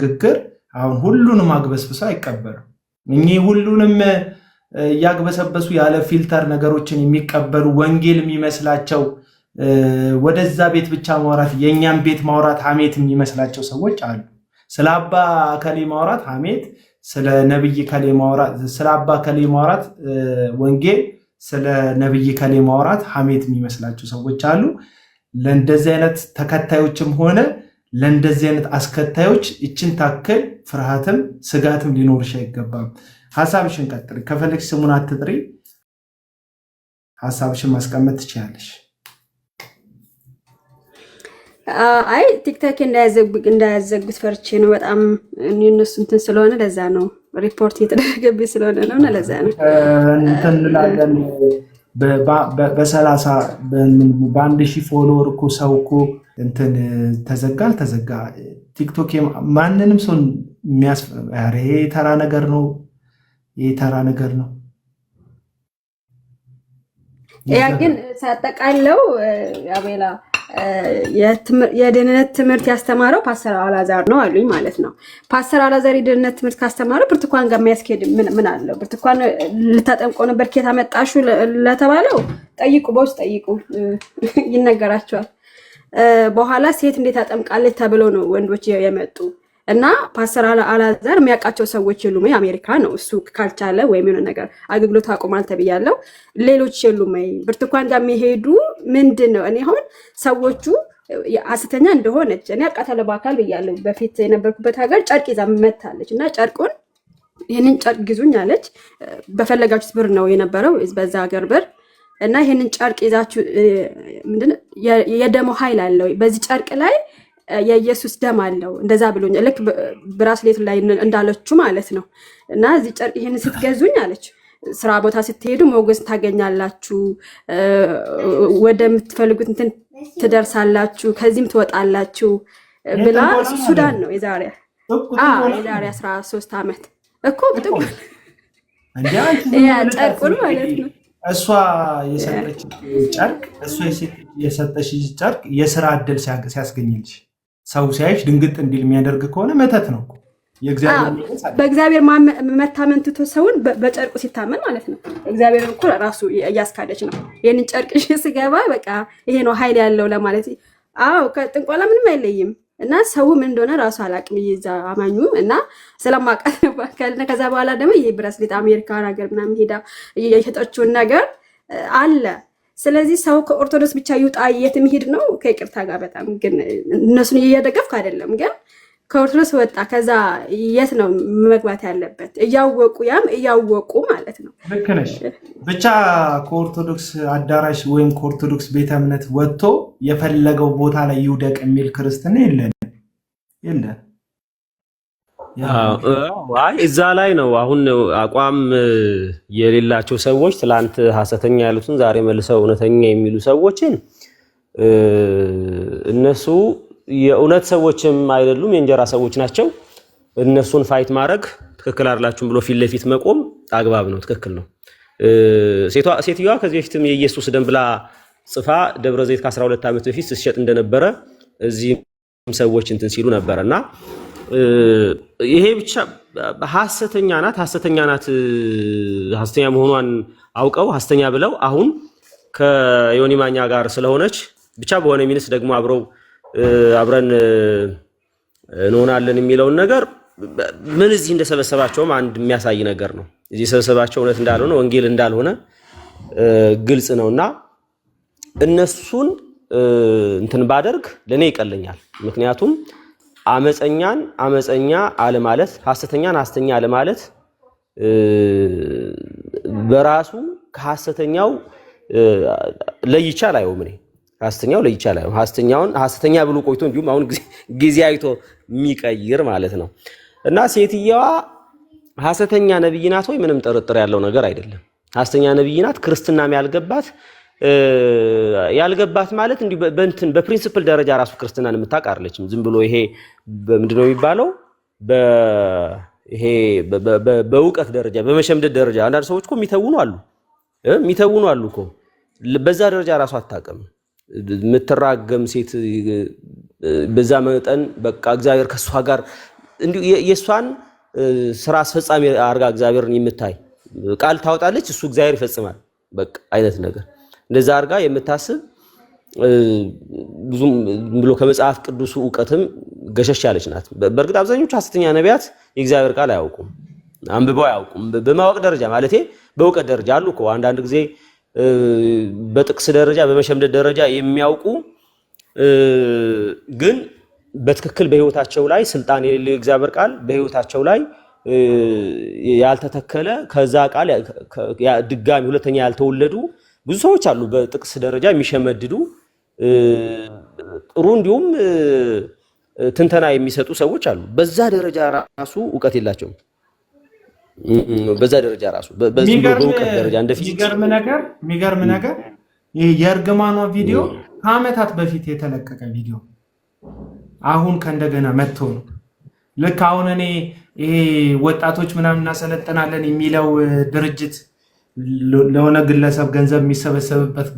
ንግግር አሁን ሁሉንም አግበስብሰው አይቀበሉም። እኚህ ሁሉንም እያግበሰበሱ ያለ filter ነገሮችን የሚቀበሉ፣ ወንጌል የሚመስላቸው፣ ወደዛ ቤት ብቻ ማውራት፣ የእኛም ቤት ማውራት ሀሜት የሚመስላቸው ሰዎች አሉ። ስለ አባ ከሌ ማውራት ሀሜት፣ ስለ ነብይ ከሌ ማውራት፣ ስለ አባ ከሌ ማውራት ወንጌል፣ ስለ ነብይ ከሌ ማውራት ሀሜት የሚመስላቸው ሰዎች አሉ። ለእንደዚህ አይነት ተከታዮችም ሆነ ለእንደዚህ አይነት አስከታዮች ይችን ታክል ፍርሃትም ስጋትም ሊኖርሽ አይገባም። ሀሳብሽን ቀጥሪ። ከፈለግሽ ስሙን አትጥሪ፣ ሀሳብሽን ማስቀመጥ ትችያለሽ። አይ፣ ቲክቶክ እንዳያዘጉት ፈርቼ ነው። በጣም እነሱ እንትን ስለሆነ ለዛ ነው፣ ሪፖርት እየተደረገብኝ ስለሆነ ነው እና ለዛ ነው። እንትን እንላለን፣ በ30 በ1,000 follower እኮ ሰው እኮ እንትን ተዘጋ አልተዘጋ ቲክቶክ ማንንም ሰው የሚያስ ኧረ ይሄ ተራ ነገር ነው። ይሄ ተራ ነገር ነው። ያ ግን ሳጠቃለው አቤላ፣ የድህነት ትምህርት ያስተማረው ፓስተር አላዛር ነው አሉኝ ማለት ነው። ፓስተር አላዛር የድህነት ትምህርት ካስተማረው ብርቱካን ጋር የሚያስኬድ ምን አለው? ብርቱካን ልታጠምቆ ነበር፣ ከየት አመጣሹ ለተባለው ጠይቁ፣ በውስጥ ጠይቁ፣ ይነገራቸዋል። በኋላ ሴት እንዴት ታጠምቃለች ተብሎ ነው ወንዶች የመጡ። እና ፓስተር አላዛር የሚያውቃቸው ሰዎች የሉም ወይ? አሜሪካ ነው እሱ ካልቻለ ወይም የሆነ ነገር አገልግሎት አቁማል ተብያለው። ሌሎች የሉም ወይ? ብርቱካን ጋር የሚሄዱ ምንድን ነው? እኔ አሁን ሰዎቹ ሐሰተኛ እንደሆነች እኔ አውቃታለሁ በአካል ብያለሁ። በፊት የነበርኩበት ሀገር ጨርቅ ይዛ መታለች እና ጨርቁን ይህንን ጨርቅ ግዙኝ አለች። በፈለጋችሁት ብር ነው የነበረው በዛ ሀገር ብር። እና ይህንን ጨርቅ ይዛችሁ ምንድን የደሞ ኃይል አለው፣ በዚህ ጨርቅ ላይ የኢየሱስ ደም አለው እንደዛ ብሎኛል። ልክ bracelet ኡ ላይ እንዳለችው ማለት ነው። እና እዚህ ጨርቅ ይህንን ስትገዙኝ አለች፣ ስራ ቦታ ስትሄዱ ሞገስ ታገኛላችሁ፣ ወደምትፈልጉት እንትን ትደርሳላችሁ፣ ከዚህም ትወጣላችሁ ብላ። ሱዳን ነው የዛሬ 13 ዓመት እኮ ጨርቁን ማለት ነው። እሷ የሰጠች ጨርቅ የስራ እድል ሲያስገኝልሽ፣ ሰው ሲያይሽ ድንግጥ እንዲል የሚያደርግ ከሆነ መተት ነው። በእግዚአብሔር መታመን ትቶ ሰውን በጨርቁ ሲታመን ማለት ነው። እግዚአብሔር እኮ ራሱ እያስካደች ነው። ይህንን ጨርቅ ስገባ በቃ ይሄ ነው ኃይል ያለው ለማለት። አዎ፣ ከጥንቆላ ምንም አይለይም። እና ሰው ምን እንደሆነ ራሱ አላውቅም። ይዛ አማኙ እና ስለማውቃት ከዛ በኋላ ደግሞ ይሄ bracelet አሜሪካን ሀገር ምናምን ሄዳ የሸጠችውን ነገር አለ። ስለዚህ ሰው ከኦርቶዶክስ ብቻ ይውጣ የት የሚሄድ ነው? ከይቅርታ ጋር በጣም ግን እነሱን እየደገፍኩ አይደለም፣ ግን ከኦርቶዶክስ ወጣ፣ ከዛ የት ነው መግባት ያለበት? እያወቁ ያም እያወቁ ማለት ነው። ልክ ነሽ። ብቻ ከኦርቶዶክስ አዳራሽ ወይም ከኦርቶዶክስ ቤተ እምነት ወጥቶ የፈለገው ቦታ ላይ ይውደቅ የሚል ክርስትና የለን የለን። አይ፣ እዛ ላይ ነው አሁን አቋም የሌላቸው ሰዎች፣ ትላንት ሐሰተኛ ያሉትን ዛሬ መልሰው እውነተኛ የሚሉ ሰዎችን፣ እነሱ የእውነት ሰዎችም አይደሉም፣ የእንጀራ ሰዎች ናቸው። እነሱን fight ማድረግ፣ ትክክል አይደላችሁም ብሎ ፊት ለፊት መቆም አግባብ ነው፣ ትክክል ነው። ሴትዮዋ ከዚህ በፊትም የኢየሱስ ደም ብላ ጽፋ ደብረ ዘይት ከ12 ዓመት በፊት ስትሸጥ እንደነበረ እዚህም ሰዎች እንትን ሲሉ ነበረ። እና ይሄ ብቻ ሐሰተኛ ናት፣ ሐሰተኛ ናት፣ ሐሰተኛ መሆኗን አውቀው ሐሰተኛ ብለው አሁን ከዮኒ ማኛ ጋር ስለሆነች ብቻ በሆነ means ደግሞ አብረው አብረን እንሆናለን የሚለውን ነገር ምን እዚህ እንደሰበሰባቸውም አንድ የሚያሳይ ነገር ነው። እዚህ የሰበሰባቸው እውነት እንዳልሆነ፣ ወንጌል እንዳልሆነ ግልጽ ነው። እና እነሱን እንትን ባደርግ ለእኔ ይቀለኛል። ምክንያቱም አመፀኛን አመፀኛ አለማለት፣ ሐሰተኛን ሐሰተኛ አለማለት በራሱ ከሐሰተኛው ለይቼ አላየውም። እኔ ከሐሰተኛው ለይቼ አላየውም። ሐሰተኛውን ሐሰተኛ ብሎ ቆይቶ እንዲሁም አሁን ጊዜ አይቶ የሚቀይር ማለት ነው። እና ሴትየዋ ሐሰተኛ ነብይ ናት ወይ? ምንም ጥርጥር ያለው ነገር አይደለም። ሐሰተኛ ነብይ ናት። ክርስትናም ያልገባት፣ ያልገባት ማለት እንዲሁ በእንትን በ principle ደረጃ ራሱ ክርስትናን የምታውቅ አይደለችም። ዝም ብሎ ይሄ ምንድን ነው የሚባለው፣ ይሄ በእውቀት ደረጃ፣ በመሸምደድ ደረጃ አንዳንድ ሰዎች እኮ የሚተውኑ አሉ እኮ፣ በዛ ደረጃ ራሱ አታውቅም። የምትራገም ሴት በዛ መጠን በቃ እግዚአብሔር ከእሷ ጋር እንዲሁ የእሷን ስራ አስፈጻሚ አርጋ እግዚአብሔርን የምታይ፣ ቃል ታወጣለች፣ እሱ እግዚአብሔር ይፈጽማል በቃ አይነት ነገር እንደዛ አርጋ የምታስብ፣ ብዙም ብሎ ከመጽሐፍ ቅዱሱ እውቀትም ገሸሽ ያለች ናት። በእርግጥ አብዛኞቹ ሐሰተኛ ነቢያት የእግዚአብሔር ቃል አያውቁም፣ አንብበው አያውቁም። በማወቅ ደረጃ ማለቴ በእውቀት ደረጃ አሉ እኮ አንዳንድ ጊዜ በጥቅስ ደረጃ በመሸምደድ ደረጃ የሚያውቁ፣ ግን በትክክል በህይወታቸው ላይ ስልጣን የሌለው፣ የእግዚአብሔር ቃል በህይወታቸው ላይ ያልተተከለ፣ ከዛ ቃል ድጋሚ ሁለተኛ ያልተወለዱ ብዙ ሰዎች አሉ። በጥቅስ ደረጃ የሚሸመድዱ፣ ጥሩ እንዲሁም ትንተና የሚሰጡ ሰዎች አሉ። በዛ ደረጃ ራሱ እውቀት የላቸውም። በዛ ደረጃ ራሱ በእውቀት ደረጃ እንደ ፊዚክስ የሚገርም ነገር ይህ የእርግማኗ ቪዲዮ ከአመታት በፊት የተለቀቀ ቪዲዮ አሁን ከእንደገና መጥቶ ነው። ልክ አሁን እኔ ይሄ ወጣቶች ምናምን እናሰለጥናለን የሚለው ድርጅት፣ ለሆነ ግለሰብ ገንዘብ የሚሰበሰብበት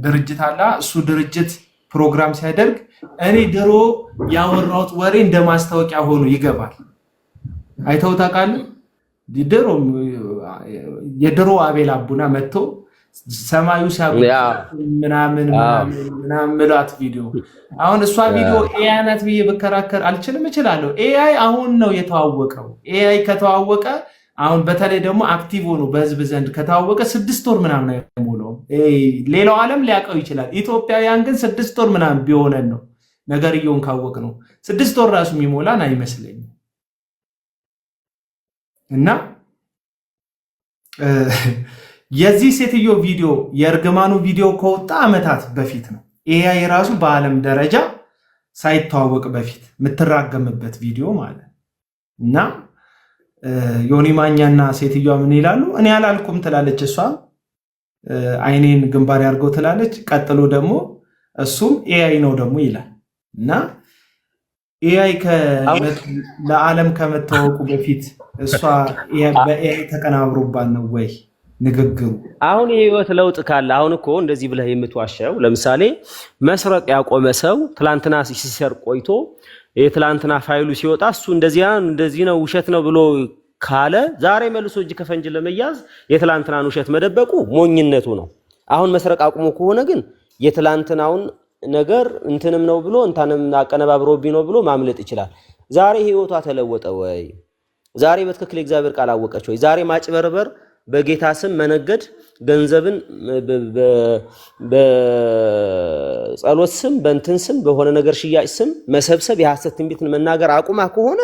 ድርጅት አለ። እሱ ድርጅት ፕሮግራም ሲያደርግ እኔ ድሮ ያወራሁት ወሬ እንደ ማስታወቂያ ሆኖ ይገባል። አይተው ታውቃለህ? ድሮ የድሮ አቤል አቡና መጥቶ ሰማዩ ሲያጉ ምናምን ምናምን ምላት ቪዲዮ፣ አሁን እሷ ቪዲዮ AI ናት ብዬ ብከራከር አልችልም፣ እችላለሁ። AI አሁን ነው የተዋወቀው። AI ከተዋወቀ አሁን በተለይ ደግሞ active ሆኖ በህዝብ ዘንድ ከተዋወቀ 6 ወር ምናምን አይሞላውም። ሌላው ዓለም ሊያውቀው ይችላል። ኢትዮጵያውያን ግን 6 ወር ምናምን ቢሆነን ነው ነገርየውን ካወቅ ነው። 6 ወር ራሱ የሚሞላን አይመስለኝም። እና የዚህ ሴትዮ ቪዲዮ፣ የእርግማኑ ቪዲዮ ከወጣ ዓመታት በፊት ነው። AI ራሱ በዓለም ደረጃ ሳይተዋወቅ በፊት የምትራገምበት ቪዲዮ ማለት። እና ዮኒ ማኛና ሴትዮዋ ምን ይላሉ? እኔ አላልኩም ትላለች፣ እሷ አይኔን ግንባር ያድርገው ትላለች። ቀጥሎ ደግሞ እሱም AI ነው ደግሞ ይላል። እና AI ለዓለም ከመታወቁ በፊት እሷ በ AI ተቀናብሮባት ነው ወይ ንግግሩ? አሁን የህይወት ለውጥ ካለ፣ አሁን እኮ እንደዚህ ብለህ የምትዋሸው ለምሳሌ መስረቅ ያቆመ ሰው ትላንትና ሲሰርቅ ቆይቶ የትላንትና ፋይሉ ሲወጣ እሱ እንደዚያ እንደዚህ ነው፣ ውሸት ነው ብሎ ካለ ዛሬ መልሶ እጅ ከፈንጅ ለመያዝ የትላንትናን ውሸት መደበቁ ሞኝነቱ ነው። አሁን መስረቅ አቁሞ ከሆነ ግን የትላንትናውን ነገር እንትንም ነው ብሎ እንታንም አቀነባብሮብኝ ነው ብሎ ማምለጥ ይችላል። ዛሬ ህይወቷ ተለወጠ ወይ? ዛሬ በትክክል የእግዚአብሔር ቃል አወቀች ወይ? ዛሬ ማጭበርበር፣ በጌታ ስም መነገድ፣ ገንዘብን በጸሎት ስም፣ በእንትን ስም፣ በሆነ ነገር ሽያጭ ስም መሰብሰብ፣ የሐሰት ትንቢትን መናገር አቁማ ከሆነ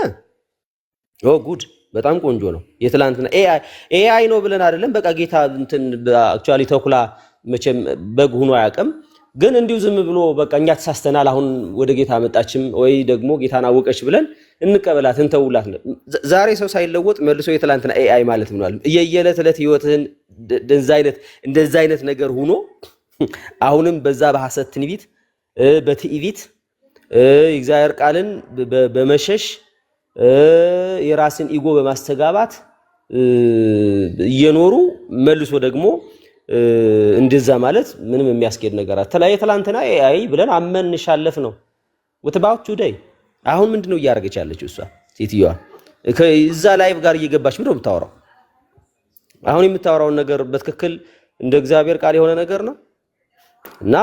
oh good፣ በጣም ቆንጆ ነው። የትላንትና AI ነው ብለን አይደለም። በቃ ጌታ እንትን actually ተኩላ መቼም በግ ሆኖ አያውቅም። ግን እንዲሁ ዝም ብሎ በቃ እኛ ተሳስተናል፣ አሁን ወደ ጌታ መጣችም ወይ ደግሞ ጌታን አወቀች ብለን እንቀበላት፣ እንተውላት። ዛሬ ሰው ሳይለወጥ መልሶ የትላንትና AI ማለት ምናል የየዕለት ዕለት ህይወትህን እንደዛ አይነት ነገር ሆኖ አሁንም በዛ በሐሰት ትንቢት፣ በትዕቢት፣ የእግዚአብሔር ቃልን በመሸሽ፣ የራስን ego በማስተጋባት እየኖሩ መልሶ ደግሞ እንደዛ ማለት ምንም የሚያስኬድ ነገር አለ። የትላንትና AI ብለን አመንሻለፍ ነው። What about today? አሁን ምንድነው እያደረገች ያለችው እሷ ሴትዮዋ? እዛ live ጋር እየገባች ምንድነው የምታወራው? አሁን የምታወራውን ነገር በትክክል እንደ እግዚአብሔር ቃል የሆነ ነገር ነው እና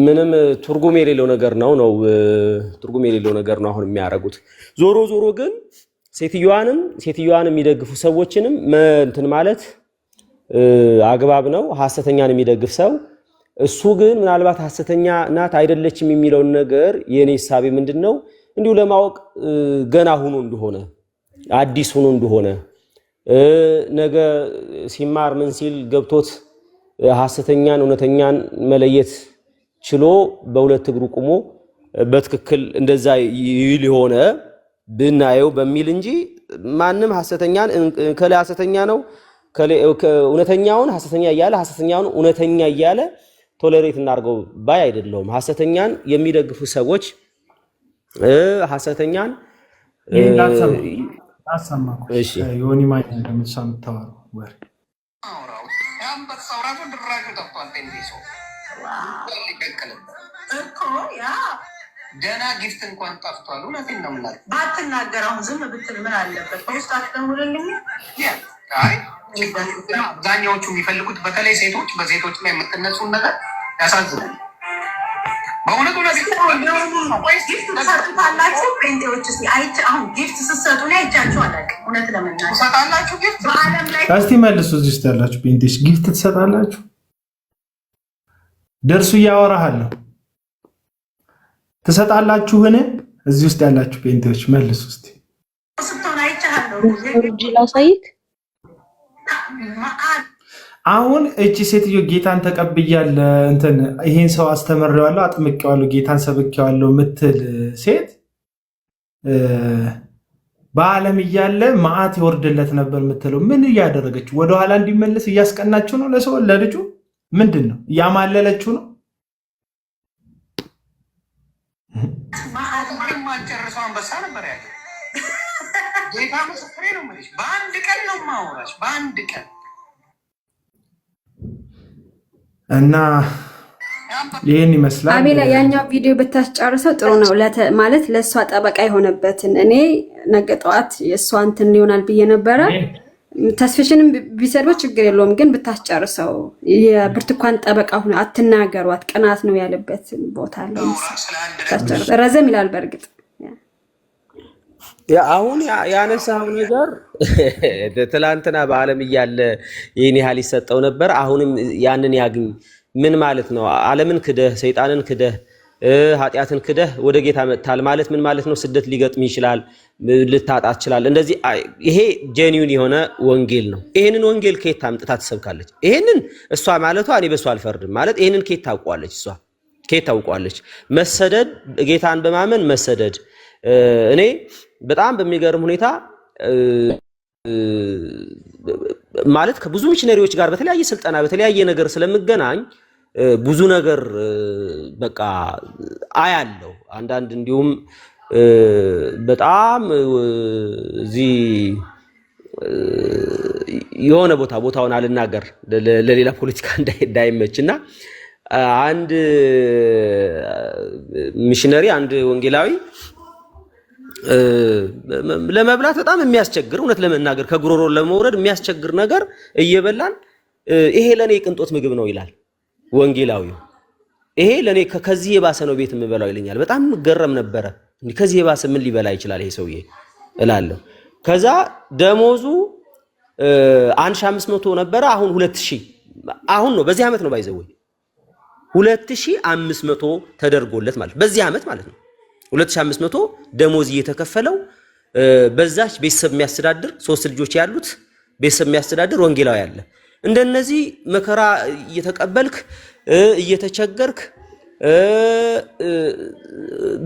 ምንም ትርጉም የሌለው ነገር ነው፣ ትርጉም የሌለው ነገር ነው አሁን የሚያደርጉት። ዞሮ ዞሮ ግን ሴትዮዋን የሚደግፉ ሰዎችንም እንትን ማለት አግባብ ነው። ሐሰተኛን የሚደግፍ ሰው እሱ ግን ምናልባት ሐሰተኛ ናት አይደለችም የሚለውን ነገር የኔ እሳቤ ምንድን ነው፣ እንዲሁ ለማወቅ ገና ሆኖ እንደሆነ፣ አዲስ ሆኖ እንደሆነ፣ ነገ ሲማር ምን ሲል ገብቶት ሐሰተኛን እውነተኛን መለየት ችሎ በሁለት እግሩ ቆሞ በትክክል እንደዛ ይል የሆነ ብናየው በሚል እንጂ ማንም ሐሰተኛን ከላይ ሐሰተኛ ነው፣ እውነተኛውን ሐሰተኛ እያለ ሐሰተኛውን እውነተኛ እያለ tolerate እናድርገው ባይ አይደለሁም። ሐሰተኛን የሚደግፉ ሰዎች ሐሰተኛን ይህን ላሰማ። እሺ። ዮኒ ማኛ እንደምትሳ የምታወራው ወሬ አንበሳው ራሱ ድራሹ ጠፍቷል። ቴንዲሶ ሊቀቅልበት እኮ yeah። ደህና gift እንኳን ጠፍቷል። እውነቴን ነው የምናገር። ባትናገር አሁን ዝም ብትል ምን አለበት? በውስጥ አትደውልልኝ። አይ አብዛኛዎቹ የሚፈልጉት በተለይ ሴቶች፣ በሴቶች ላይ የምትነሱን ነገር ያሳዝናል። በእውነት እውነት Gift ትሰጡታላችሁ ጴንጤዎች? እስኪ አይቼ አሁን gift ስትሰጡ እኔ አይቻችሁ አላውቅም። እውነት ለመናገር ትሰጣላችሁ gift? በዓለም ላይ እስቲ መልሱ። እዚህ ውስጥ ያላችሁ ጴንጤዎች gift ትሰጣላችሁ? ደርሱ እያወራሃል ነው። ትሰጣላችሁን? እዚህ ውስጥ ያላችሁ ጴንጤዎች መልሱ እስቲ። ስትሆን አይቻለሁ። እጅ ላሳይክ። መዓት አሁን እቺ ሴትዮ ጌታን ተቀብያለ እንትን ይሄን ሰው አስተምሬዋለሁ፣ አጥምቄዋለሁ፣ ጌታን ሰብኬዋለሁ ምትል ሴት በዓለም እያለ መዓት ይወርድለት ነበር የምትለው ምን እያደረገችው? ወደኋላ እንዲመለስ እያስቀናችው ነው? ለሰው ለልጁ ምንድን ነው እያማለለችው ነው? መዓት የማልጨርሰው አንበሳ ነበር ያለው። ጌታ ምስክሬ ነው የምልሽ። በአንድ ቀን ነው የማወራሽ፣ በአንድ ቀን። እና ይህን ይመስላል። አቤላ፣ ያኛው ቪዲዮ ብታስጨርሰው ጥሩ ነው። ማለት ለእሷ ጠበቃ የሆነበትን እኔ ነገ ጠዋት የእሷ እንትን ይሆናል ብዬ ነበረ። ተስፍሽንም ቢሰድበው ችግር የለውም፣ ግን ብታስጨርሰው የብርቱካን ጠበቃ ሆነ አትናገሯት፣ ቅናት ነው ያለበት ቦታ አለ መሰለኝ። ረዘም ይላል በእርግጥ። አሁን ያነሳው ነገር ትላንትና በዓለም እያለ ይህን ያህል ይሰጠው ነበር፣ አሁንም ያንን ያግኝ ምን ማለት ነው? ዓለምን ክደህ፣ ሰይጣንን ክደህ፣ ኃጢአትን ክደህ ወደ ጌታ መጥታል ማለት ምን ማለት ነው? ስደት ሊገጥም ይችላል፣ ልታጣ ትችላል። እንደዚህ ይሄ genuine የሆነ ወንጌል ነው። ይሄንን ወንጌል ከየት አምጥታ ትሰብካለች? ይሄንን እሷ ማለቷ እኔ በሷ አልፈርድም። ማለት ይሄንን ከየት ታውቀዋለች? እሷ ከየት ታውቀዋለች? መሰደድ፣ ጌታን በማመን መሰደድ፣ እኔ በጣም በሚገርም ሁኔታ ማለት ከብዙ ሚሽነሪዎች ጋር በተለያየ ስልጠና በተለያየ ነገር ስለምገናኝ ብዙ ነገር በቃ አያለው። አንዳንድ እንዲሁም በጣም እዚህ የሆነ ቦታ፣ ቦታውን አልናገር ለሌላ ፖለቲካ እንዳይመች፣ እና አንድ ሚሽነሪ፣ አንድ ወንጌላዊ ለመብላት በጣም የሚያስቸግር፣ እውነት ለመናገር ከጉሮሮ ለመውረድ የሚያስቸግር ነገር እየበላን ይሄ ለእኔ የቅንጦት ምግብ ነው ይላል ወንጌላዊው። ይሄ ለእኔ ከዚህ የባሰ ነው ቤት የምበላው ይለኛል። በጣም ገረም ነበረ። ከዚህ የባሰ ምን ሊበላ ይችላል ይሄ ሰውዬ እላለሁ። ከዛ ደሞዙ 1500 ነበረ፣ አሁን 2000 አሁን ነው፣ በዚህ ዓመት ነው by the way፣ 2500 ተደርጎለት ማለት በዚህ ዓመት ማለት ነው። 2500 ደሞዝ እየተከፈለው በዛች ቤተሰብ የሚያስተዳድር፣ ሶስት ልጆች ያሉት ቤተሰብ የሚያስተዳድር ወንጌላዊ አለ። እንደነዚህ መከራ እየተቀበልክ፣ እየተቸገርክ፣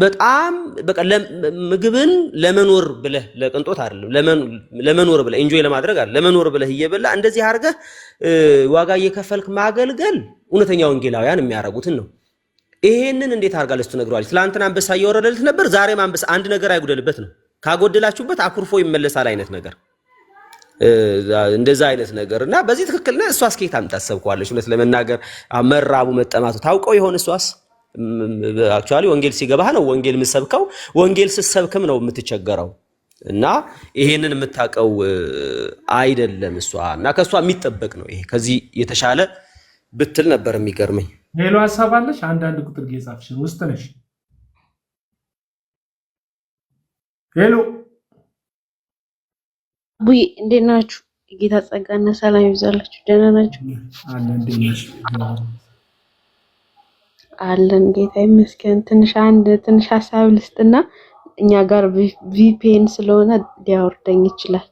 በጣም በቃ ምግብን ለመኖር ብለህ፣ ለቅንጦት አይደለም፣ ለመኖር ብለህ፣ enjoy ለማድረግ አይደለም፣ ለመኖር ብለህ እየበላ እንደዚህ አድርገህ ዋጋ እየከፈልክ ማገልገል እውነተኛ ወንጌላውያን የሚያደርጉትን ነው። ይሄንን እንዴት አድርጋ ለሱ ትነግረዋለች? ትላንትና አንበሳ እየወረደለት ነበር፣ ዛሬም አንበሳ። አንድ ነገር አይጉደልበት ነው። ካጎደላችሁበት አኩርፎ ይመለሳል አይነት ነገር፣ እንደዛ አይነት ነገር። እና በዚህ ትክክል ነህ። እሷስ ከየት አምጣ ትሰብከዋለች? እውነት ለመናገር መራቡ መጠማቱ ታውቀው ይሆን? እሷስ actually ወንጌል ሲገባህ ነው ወንጌል የምትሰብከው። ወንጌል ስትሰብክም ነው የምትቸገረው። እና ይሄንን የምታውቀው አይደለም እሷ። እና ከእሷ የሚጠበቅ ነው ይሄ። ከዚህ የተሻለ ብትል ነበር የሚገርመኝ። Hello፣ ሀሳብ አለሽ? አንዳንድ ቁጥር እየጻፍሽን ውስጥ ነሽ። Hello። ቡይ፣ እንዴት ናችሁ? የጌታ ጸጋና ሰላም ይብዛላችሁ። ደህና ናችሁ? አለ፣ እንዴት ነሽ? አለን፣ ጌታ ይመስገን። ትንሽ አንድ ትንሽ ሀሳብ ልስጥና እኛ ጋር VPN ስለሆነ ሊያወርደኝ ይችላል።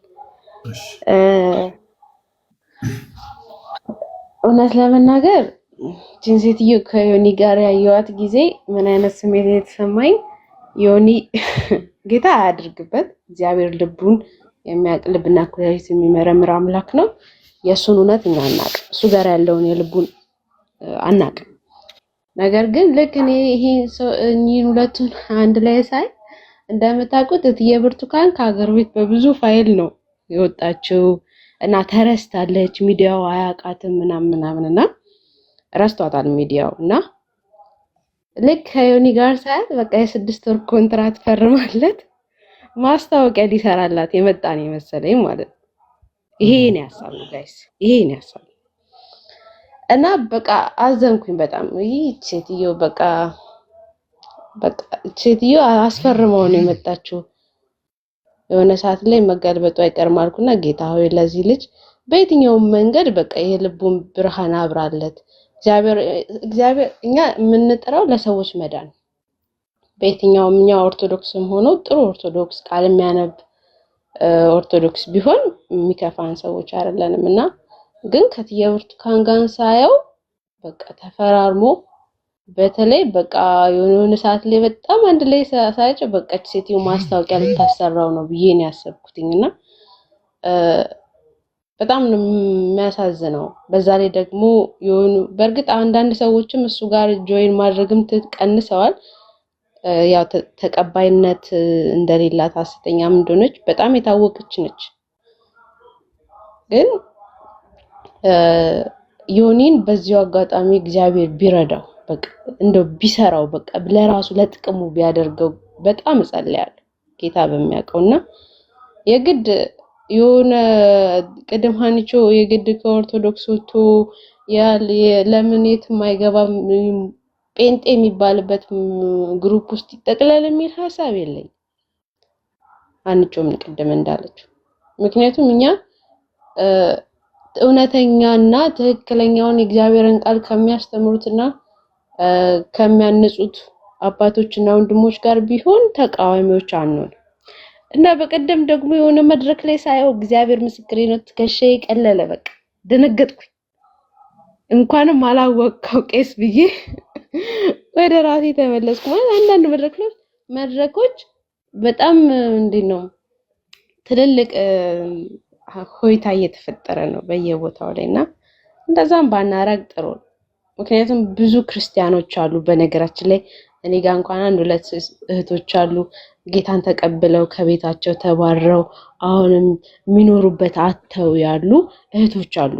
እሺ። እውነት ለመናገር ይህችን ሴትዮ ከዮኒ ጋር ያየዋት ጊዜ ምን አይነት ስሜት የተሰማኝ፣ ዮኒ ጌታ አያድርግበት። እግዚአብሔር ልቡን የሚያውቅ፣ ልብና ኩላሊት የሚመረምር አምላክ ነው። የእሱን እውነት እኛ አናውቅም። እሱ ጋር ያለውን የልቡን አናውቅም። ነገር ግን ልክ እኔ ይሄን ሰው እኚህን ሁለቱን አንድ ላይ ሳይ፣ እንደምታውቁት እትዬ ብርቱካን ከሀገር ቤት በብዙ ፋይል ነው የወጣችው እና ተረስታለች። ሚዲያው አያውቃትም ምናምን ምናምን እና ረስቷታል ሚዲያው እና ልክ ከዮኒ ጋር ሳያት በቃ የ6 ወር ኮንትራት ፈርማለት ማስታወቂያ ሊሰራላት የመጣ ነው የመሰለኝ ማለት ነው። ይሄ የኔ ሀሳብ ነው guys፣ ይሄ የኔ ሀሳብ ነው። እና በቃ አዘንኩኝ በጣም። ይህች ሴትዮ በቃ ሴትዮ አስፈርመው ነው የመጣችው። የሆነ ሰዓት ላይ መገልበጡ አይቀርም አልኩና ጌታ ሆይ ለዚህ ልጅ በየትኛውም መንገድ በቃ የልቡን ብርሃን አብራለት። እግዚአብሔር እግዚአብሔር እኛ የምንጥረው ለሰዎች መዳን በየትኛውም እኛ ኦርቶዶክስም ሆኖ ጥሩ ኦርቶዶክስ ቃል የሚያነብ ኦርቶዶክስ ቢሆን የሚከፋን ሰዎች አይደለንም። እና ግን ከትየ ብርቱካን ጋር ሳየው በቃ ተፈራርሞ በተለይ በቃ የሆነ የሆነ ሰዓት ላይ በጣም አንድ ላይ ሳያቸው በቃ ሴትዮ ማስታወቂያ ልታሰራው ነው ብዬ ነው ያሰብኩትኝ። እና በጣም ነው የሚያሳዝነው። በዛ ላይ ደግሞ የሆኑ በእርግጥ አንዳንድ ሰዎችም እሱ ጋር join ማድረግም ቀንሰዋል። ያው ተቀባይነት እንደሌላት ሐሰተኛም እንደሆነች በጣም የታወቀች ነች። ግን ዮኒን በዚሁ አጋጣሚ እግዚአብሔር ቢረዳው፣ በቃ እንደው ቢሰራው፣ በቃ ለራሱ ለጥቅሙ ቢያደርገው በጣም እጸልያለሁ ጌታ በሚያውቀው። እና የግድ የሆነ ቅድም ሀኒቾ የግድ ከኦርቶዶክስ ወጥቶ ለምን የትም አይገባም ጴንጤ የሚባልበት group ውስጥ ይጠቅለል የሚል ሀሳብ የለኝም። ሀኒቾም ቅድም እንዳለችው ምክንያቱም እኛ እውነተኛና ትክክለኛውን የእግዚአብሔርን ቃል ከሚያስተምሩትና ከሚያንጹት አባቶችና ወንድሞች ጋር ቢሆን ተቃዋሚዎች አንሆን። እና በቀደም ደግሞ የሆነ መድረክ ላይ ሳየው እግዚአብሔር ምስክሬ ነው፣ ትከሻዬ ቀለለ። በቃ ደነገጥኩኝ። እንኳንም አላወቅከው ቄስ ብዬ ወደ ራሴ ተመለስኩ። ማለት አንዳንድ መድረኮች በጣም እንዴት ነው ትልልቅ ሆይታ እየተፈጠረ ነው በየቦታው ላይ እና እንደዛም ባናረግ ጥሩ ነው። ምክንያቱም ብዙ ክርስቲያኖች አሉ። በነገራችን ላይ እኔ ጋር እንኳን አንድ ሁለት እህቶች አሉ ጌታን ተቀብለው ከቤታቸው ተባረው አሁንም የሚኖሩበት አጥተው ያሉ እህቶች አሉ።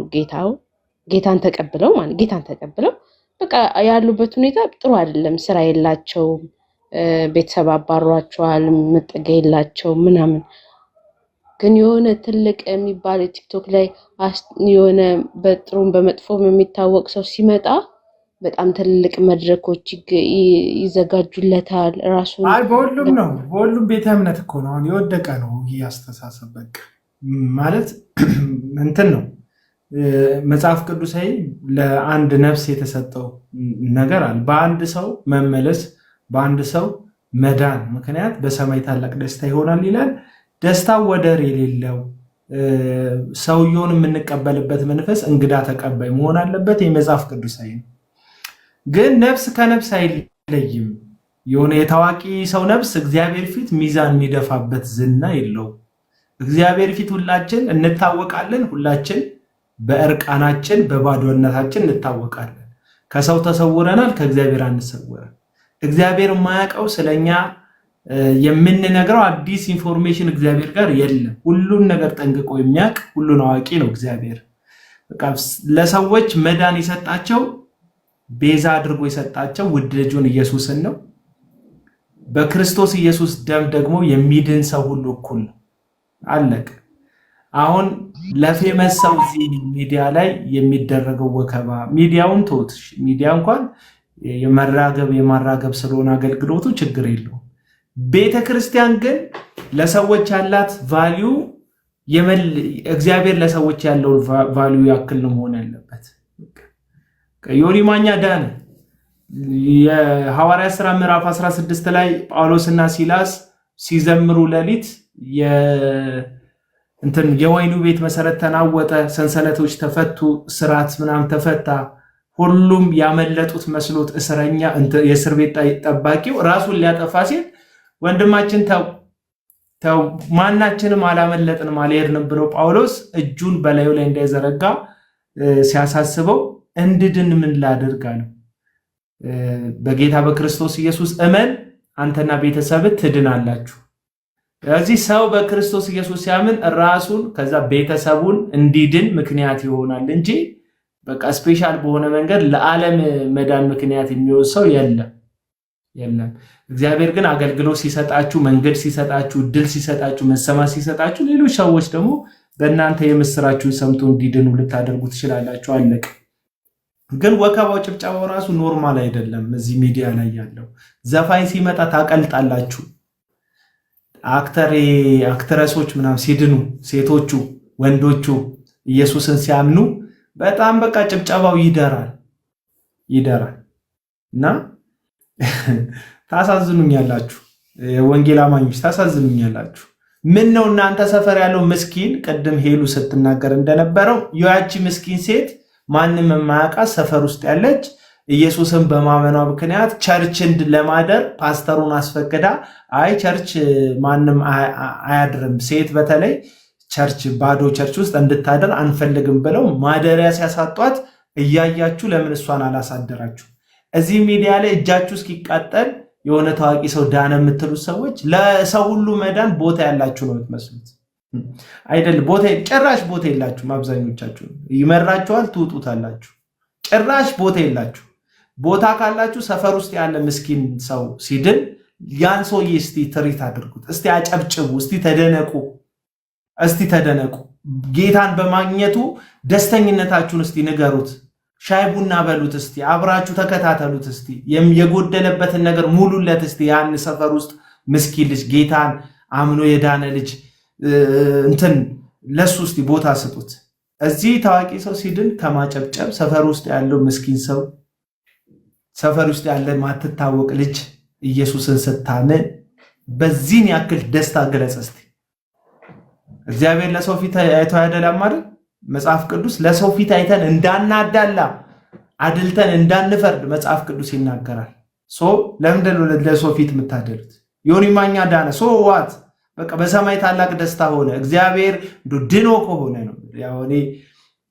ጌታን ተቀብለው ማለት ጌታን ተቀብለው በቃ ያሉበት ሁኔታ ጥሩ አይደለም። ስራ የላቸውም፣ ቤተሰብ አባሯቸዋል፣ መጠጊያ የላቸውም ምናምን። ግን የሆነ ትልቅ የሚባል ቲክቶክ ላይ የሆነ በጥሩም በመጥፎም የሚታወቅ ሰው ሲመጣ በጣም ትልልቅ መድረኮች ይዘጋጁለታል። ራሱን አይ በሁሉም ነው፣ በሁሉም ቤተ እምነት እኮ ነው። አሁን የወደቀ ነው ይህ አስተሳሰብ። በቃ ማለት እንትን ነው፣ መጽሐፍ ቅዱሳዊ ለአንድ ነፍስ የተሰጠው ነገር አለ። በአንድ ሰው መመለስ፣ በአንድ ሰው መዳን ምክንያት በሰማይ ታላቅ ደስታ ይሆናል ይላል። ደስታው ወደር የሌለው፣ ሰውየውን የምንቀበልበት መንፈስ እንግዳ ተቀባይ መሆን አለበት። የመጽሐፍ ቅዱሳዊ ነው። ግን ነፍስ ከነፍስ አይለይም። የሆነ የታዋቂ ሰው ነፍስ እግዚአብሔር ፊት ሚዛን የሚደፋበት ዝና የለውም። እግዚአብሔር ፊት ሁላችን እንታወቃለን። ሁላችን በእርቃናችን በባዶነታችን እንታወቃለን። ከሰው ተሰውረናል፣ ከእግዚአብሔር አንሰወርም። እግዚአብሔር የማያውቀው ስለኛ የምንነግረው አዲስ information እግዚአብሔር ጋር የለም። ሁሉን ነገር ጠንቅቆ የሚያውቅ ሁሉን አዋቂ ነው እግዚአብሔር። በቃ ለሰዎች መዳን የሰጣቸው፣ ቤዛ አድርጎ የሰጣቸው ውድ ልጁን ኢየሱስን ነው። በክርስቶስ ኢየሱስ ደም ደግሞ የሚድን ሰው ሁሉ እኩል ነው። አለቀ። አሁን ለ famous ሰው እዚህ ሚዲያ ላይ የሚደረገው ወከባ፣ ሚዲያውን ተውት። ሚዲያ እንኳን የመራገብ የማራገብ ስለሆነ አገልግሎቱ ችግር የለውም። ቤተ ክርስቲያን ግን ለሰዎች ያላት value እግዚአብሔር ለሰዎች ያለውን value ያክል ነው መሆን ያለበት። ዮኒ ማኛ ዳነ። የሐዋርያ ሥራ ምዕራፍ 16 ላይ ጳውሎስና ሲላስ ሲዘምሩ ሌሊት እንትን የወህኒው ቤት መሰረት ተናወጠ፣ ሰንሰለቶች ተፈቱ፣ እስራት ምናምን ተፈታ። ሁሉም ያመለጡት መስሎት እስረኛ የእስር ቤት ጠባቂው ራሱን ሊያጠፋ ሲል ወንድማችን ተው ተው፣ ማናችንም አላመለጥንም አልሄድንም ብሎ ጳውሎስ እጁን በላዩ ላይ እንዳይዘረጋ ሲያሳስበው እንድድን ምን ላድርግ አለው። በጌታ በክርስቶስ ኢየሱስ እመን፣ አንተና ቤተሰብህ ትድናላችሁ። ስለዚህ ሰው በክርስቶስ ኢየሱስ ሲያምን ራሱን ከዛ ቤተሰቡን እንዲድን ምክንያት ይሆናል እንጂ በቃ special በሆነ መንገድ ለዓለም መዳን ምክንያት የሚሆን ሰው የለም። የለም። እግዚአብሔር ግን አገልግሎት ሲሰጣችሁ፣ መንገድ ሲሰጣችሁ፣ እድል ሲሰጣችሁ፣ መሰማት ሲሰጣችሁ፣ ሌሎች ሰዎች ደግሞ በእናንተ የምስራችሁን ሰምቶ እንዲድኑ ልታደርጉ ትችላላችሁ። አለቅ። ግን ወከባው ጭብጨባው ራሱ normal አይደለም። እዚህ ሚዲያ ላይ ያለው ዘፋኝ ሲመጣ ታቀልጣላችሁ። Actor actress ኦች ምናምን ሲድኑ፣ ሴቶቹ ወንዶቹ ኢየሱስን ሲያምኑ በጣም በቃ ጭብጨባው ይደራል ይደራል። እና ታሳዝኑኛላችሁ፣ የወንጌል አማኞች ታሳዝኑኛላችሁ። ምን ነው እናንተ ሰፈር ያለው ምስኪን፣ ቅድም ሄሉ ስትናገር እንደነበረው ያቺ ምስኪን ሴት፣ ማንም የማያውቃት ሰፈር ውስጥ ያለች፣ ኢየሱስን በማመኗ ምክንያት church ለማደር ፓስተሩን አስፈቅዳ፣ አይ church ማንም አያድርም፣ ሴት በተለይ church ባዶ church ውስጥ እንድታደር አንፈልግም ብለው ማደሪያ ሲያሳጧት እያያችሁ ለምን እሷን አላሳደራችሁ? እዚህ ሚዲያ ላይ እጃችሁ እስኪቃጠል የሆነ ታዋቂ ሰው ዳነ የምትሉት ሰዎች ለሰው ሁሉ መዳን ቦታ ያላችሁ ነው የምትመስሉት። አይደል? ቦታ ጭራሽ ቦታ የላችሁም። አብዛኞቻችሁ ይመራችኋል፣ ትውጡታላችሁ። ጭራሽ ቦታ የላችሁ። ቦታ ካላችሁ ሰፈር ውስጥ ያለ ምስኪን ሰው ሲድን ያን ሰውዬ እስቲ treat አድርጉት፣ እስቲ አጨብጭቡ፣ እስቲ ተደነቁ፣ እስቲ ተደነቁ። ጌታን በማግኘቱ ደስተኝነታችሁን እስቲ ንገሩት። ሻይ ቡና በሉት እስቲ፣ አብራችሁ ተከታተሉት እስቲ፣ የጎደለበትን ነገር ሙሉለት እስቲ። ያን ሰፈር ውስጥ ምስኪን ልጅ፣ ጌታን አምኖ የዳነ ልጅ እንትን ለሱ እስቲ ቦታ ስጡት። እዚህ ታዋቂ ሰው ሲድን ከማጨብጨብ ሰፈር ውስጥ ያለው ምስኪን ሰው፣ ሰፈር ውስጥ ያለ ማትታወቅ ልጅ ኢየሱስን ስታምን በዚህን ያክል ደስታ ግለጽ እስቲ። እግዚአብሔር ለሰው ፊት አይቶ ያደላም አይደል? መጽሐፍ ቅዱስ ለሰው ፊት አይተን እንዳናዳላ፣ አድልተን እንዳንፈርድ መጽሐፍ ቅዱስ ይናገራል። So ለምንድን ነው ለሰው ፊት የምታደሉት? ዮኒ ማኛ ዳነ፣ so what? በቃ በሰማይ ታላቅ ደስታ ሆነ። እግዚአብሔር ድኖ ከሆነ ነው። ያው እኔ